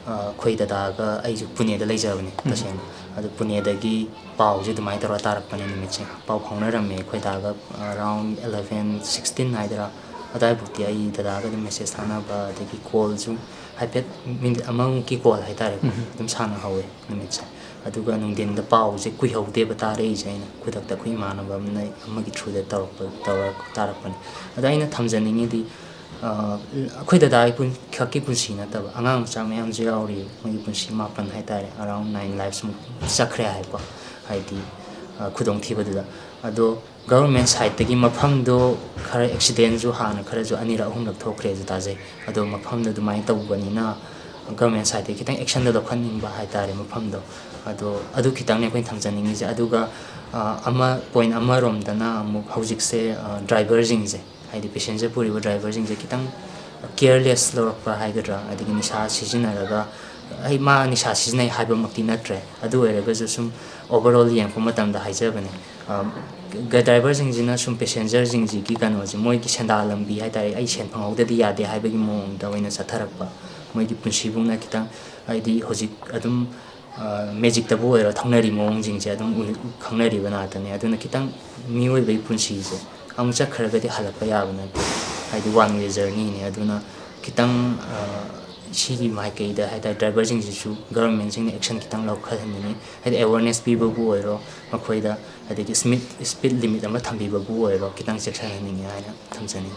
ꯑ, ꯑꯩꯈꯣꯏ ꯗꯗꯥꯒ ꯑꯩꯁꯨ ꯄꯨꯅꯦꯗ ꯂꯩꯖꯕꯅꯦ ꯇꯁꯦꯡꯅ꯫ ꯑꯗꯨ ꯄꯨꯅꯦꯗꯒꯤ ꯄꯥꯎꯁꯦ ꯑꯗꯨꯃꯥꯏꯅ ꯇꯧꯔ ꯇꯥꯔꯛꯄꯅꯦ ꯅꯨꯃꯤꯠꯁꯦ꯫ ꯄꯥꯎ ꯐꯥꯎꯅꯔꯝꯃꯦ ꯑꯩꯈꯣꯏ ꯗꯥꯒ ꯑꯔꯥꯎꯟ ꯑꯦꯂꯚꯦꯟ ꯁꯤꯛꯁꯇꯤꯟ ꯍꯥꯏꯗꯔꯥ, ꯑꯗꯥꯏꯕꯨꯛꯇꯤ ꯑꯩ ꯗꯗꯥꯒ ꯑꯗꯨꯝ ꯃꯦꯁꯦꯖ ꯊꯥꯅꯕ, ꯑꯗꯒꯤ ꯀꯣꯜꯁꯨ ꯍꯥꯏꯐꯦꯠ ꯃꯤꯅꯤꯠ ꯑꯃꯃꯨꯛꯀꯤ ꯀꯣꯜ ꯍꯥꯏꯇꯥꯔꯦꯀꯣ, ꯑꯗꯨꯝ ꯁꯥꯟꯅꯍꯧꯋꯦ ꯅꯨꯃꯤꯠꯁꯦ꯫ ꯑꯗꯨꯒ ꯅꯨꯡꯊꯤꯟꯗ ꯄꯥꯎꯁꯦ ꯀꯨꯏꯍꯧꯗꯦꯕ ꯇꯥꯔꯛꯏꯁꯦ꯫ ꯑꯩꯅ ꯈꯨꯗꯛꯇ ꯑꯩꯈꯣꯏ ꯏꯃꯥꯟꯅꯕ ꯑꯃꯅ ꯑꯃꯒꯤ ꯊ꯭ꯔꯨꯗ ꯇꯧꯔꯛꯄ, ꯇꯧꯔ ꯇꯥꯔꯛꯄꯅꯦ꯫ ꯑꯗ ꯑꯩꯅ ꯊꯝꯖꯅꯤꯡꯉꯤꯗꯤ, ꯑ, ꯑꯩꯈꯣꯏ ꯗꯗꯥꯒꯤ ꯄꯨꯟ-, ꯈꯛꯀꯤ ꯄꯨꯟꯁꯤ ꯅꯠꯇꯕ ꯑꯉꯥꯡ ꯃꯆꯥ ꯃꯌꯥꯝꯁꯨ ꯌꯥꯎꯔꯤ, ꯃꯣꯏꯒꯤ ꯄꯨꯟꯁꯤ ꯃꯥꯄꯟ ꯍꯥꯏꯇꯥꯔꯦ, ꯑꯔꯥꯎꯟ ꯅꯥꯏꯟ ꯂꯥꯏꯐꯁꯃꯨꯛ ꯆꯠꯈ꯭ꯔꯦ ꯍꯥꯏꯀꯣ꯫ ꯍꯥꯏꯗꯤ, ꯑ, ꯈꯨꯗꯣꯡꯊꯤꯕꯗꯨꯗ꯫ ꯑꯗꯣ ꯒꯚꯔꯟꯃꯦꯟ ꯁꯥꯏꯠꯇꯒꯤ ꯃꯐꯝꯗꯣ ꯈꯔ ꯑꯦꯛꯁꯤꯗꯦꯟꯁꯨ ꯍꯥꯟꯅ ꯈꯔꯁꯨ ꯑꯅꯤꯔꯛ ꯑꯍꯨꯝꯂꯛ ꯊꯣꯛꯈ꯭ꯔꯦꯁꯨ ꯇꯥꯖꯩ꯫ ꯑꯗꯣ ꯃꯐꯝꯗꯣ ꯑꯗꯨꯃꯥꯏꯅ ꯇꯧꯕꯅꯤꯅ ꯒꯚꯔꯟꯃꯦꯟ ꯁꯥꯏꯠꯇꯒꯤ ꯈꯤꯇꯪ ꯑꯦꯛꯁꯟꯗꯣ ꯂꯧꯈꯠꯅꯤꯡꯕ ꯍꯥꯏꯇꯥꯔꯦ ꯃꯐꯝꯗꯣ꯫ ꯑꯗꯣ ꯑꯗꯨ ꯈꯤꯇꯪꯅꯦ ꯑꯩꯈꯣꯏꯅ ꯊꯝꯖꯅꯤꯡꯉꯤꯁꯦ꯫ ꯑꯗꯨꯒ, ꯑ, ꯑꯃ, ꯄꯣꯏꯟ ꯑꯃꯔꯣꯝꯗꯅ ꯑꯃꯨꯛ ꯍꯧꯖꯤꯛꯁꯦ, ꯑ, ꯗ꯭ꯔꯥꯏꯚꯔꯁꯤꯡꯁꯦ, ꯍꯥꯏꯗꯤ ꯄꯦꯁꯦꯟꯖꯔ ꯄꯨꯔꯤꯕ ꯗ꯭ꯔꯥꯏꯚꯔꯁꯤꯡꯁꯦ ꯈꯤꯇꯪ ꯀꯤꯌꯔꯂꯦꯁ ꯂꯧꯔꯛꯄ ꯍꯥꯏꯒꯗ꯭ꯔꯥ, ꯑꯗꯒꯤ ꯅꯤꯁꯥ ꯁꯤꯖꯤꯟꯅꯔꯒ, ꯑꯩ ꯃꯥ ꯅꯤꯁꯥ ꯁꯤꯖꯤꯟꯅꯩ ꯍꯥꯏꯕꯃꯛꯇꯤ ꯅꯠꯇ꯭ꯔꯦ, ꯑꯗꯨ ꯑꯣꯏꯔꯒꯁꯨ ꯁꯨꯝ ꯑꯣꯚꯔꯑꯣꯜ ꯌꯦꯡꯉꯛꯄ ꯃꯇꯝꯗ ꯍꯥꯏꯖꯕꯅꯦ, ꯑ, ꯒ-, ꯗ꯭ꯔꯥꯏꯚꯔꯁꯤꯡꯁꯤꯅ ꯁꯨꯝ ꯄꯦꯁꯦꯟꯖꯔꯁꯤꯡꯁꯤꯒꯤ ꯀꯩꯅꯣꯁꯦ, ꯃꯣꯏꯒꯤ ꯁꯦꯟꯗꯥꯟ ꯂꯝꯕꯤ ꯍꯥꯏꯇꯥꯔꯦ, ꯑꯩ ꯁꯦꯟ ꯐꯪꯍꯧꯗꯗꯤ ꯌꯥꯗꯦ ꯍꯥꯏꯕꯒꯤ ꯃꯑꯣꯡꯗ ꯑꯣꯏꯅ ꯆꯠꯊꯔꯛꯄ, ꯃꯣꯏꯒꯤ ꯄꯨꯟꯁꯤꯕꯨꯅ ꯈꯤꯇꯪ, ꯍꯥꯏꯗꯤ ꯍꯧꯖꯤꯛ ꯑꯗꯨꯝ, ꯑ, ꯃꯦꯖꯤꯛꯇꯕꯨ ꯑꯣꯏꯔꯣ ꯊꯧꯅꯔꯤ ꯃꯑꯣꯡꯁꯤꯡꯁꯦ ꯑꯗꯨꯝ ꯎ-, ꯈꯪꯅꯔꯤꯕ ꯉꯥꯛꯇꯅꯦ꯫ ꯑꯗꯨꯅ ꯈꯤꯇꯪ ꯃꯤꯑꯣꯏꯕꯒꯤ ꯄꯨꯟꯁꯤꯁꯦ ꯑꯃꯨꯛ ꯆꯠꯈ꯭ꯔꯒꯗꯤ ꯍꯜꯂꯛꯄ ꯌꯥꯕ ꯅꯠꯇꯦ, ꯍꯥꯏꯗꯤ ꯋꯥꯟ ꯋꯦ ꯖꯔꯅꯤꯅꯦ꯫ ꯑꯗꯨꯅ ꯈꯤꯇꯪ, ꯑ, ꯁꯤꯒꯤ ꯃꯥꯏꯀꯩꯗ ꯍꯥꯏꯇꯥꯔꯦ ꯗ꯭ꯔꯥꯏꯚꯔꯁꯤꯡꯁꯤꯁꯨ ꯒꯚꯔꯟꯃꯦꯟꯁꯤꯡꯅ ꯑꯦꯛꯁꯟ ꯈꯤꯇꯪ ꯂꯧꯈꯠꯍꯟꯅꯤꯡꯉꯤ꯫ ꯍꯥꯏꯗꯤ ꯑꯦꯋꯥꯔꯅꯦꯁ ꯄꯤꯕꯕꯨ ꯑꯣꯏꯔꯣ ꯃꯈꯣꯏꯗ, ꯑꯗꯒꯤ ꯁ꯭ꯃꯤꯠ-, ꯁ꯭ꯄꯤꯠ ꯂꯤꯃꯤꯠ ꯑꯃ ꯊꯝꯕꯤꯕꯕꯨ ꯑꯣꯏꯔꯣ ꯈꯤꯇꯪ ꯆꯦꯛꯁꯤꯟꯍꯟꯅꯤꯡꯉꯤ ꯍꯥꯏꯅ ꯊꯝꯖꯅꯤꯡꯉꯤ꯫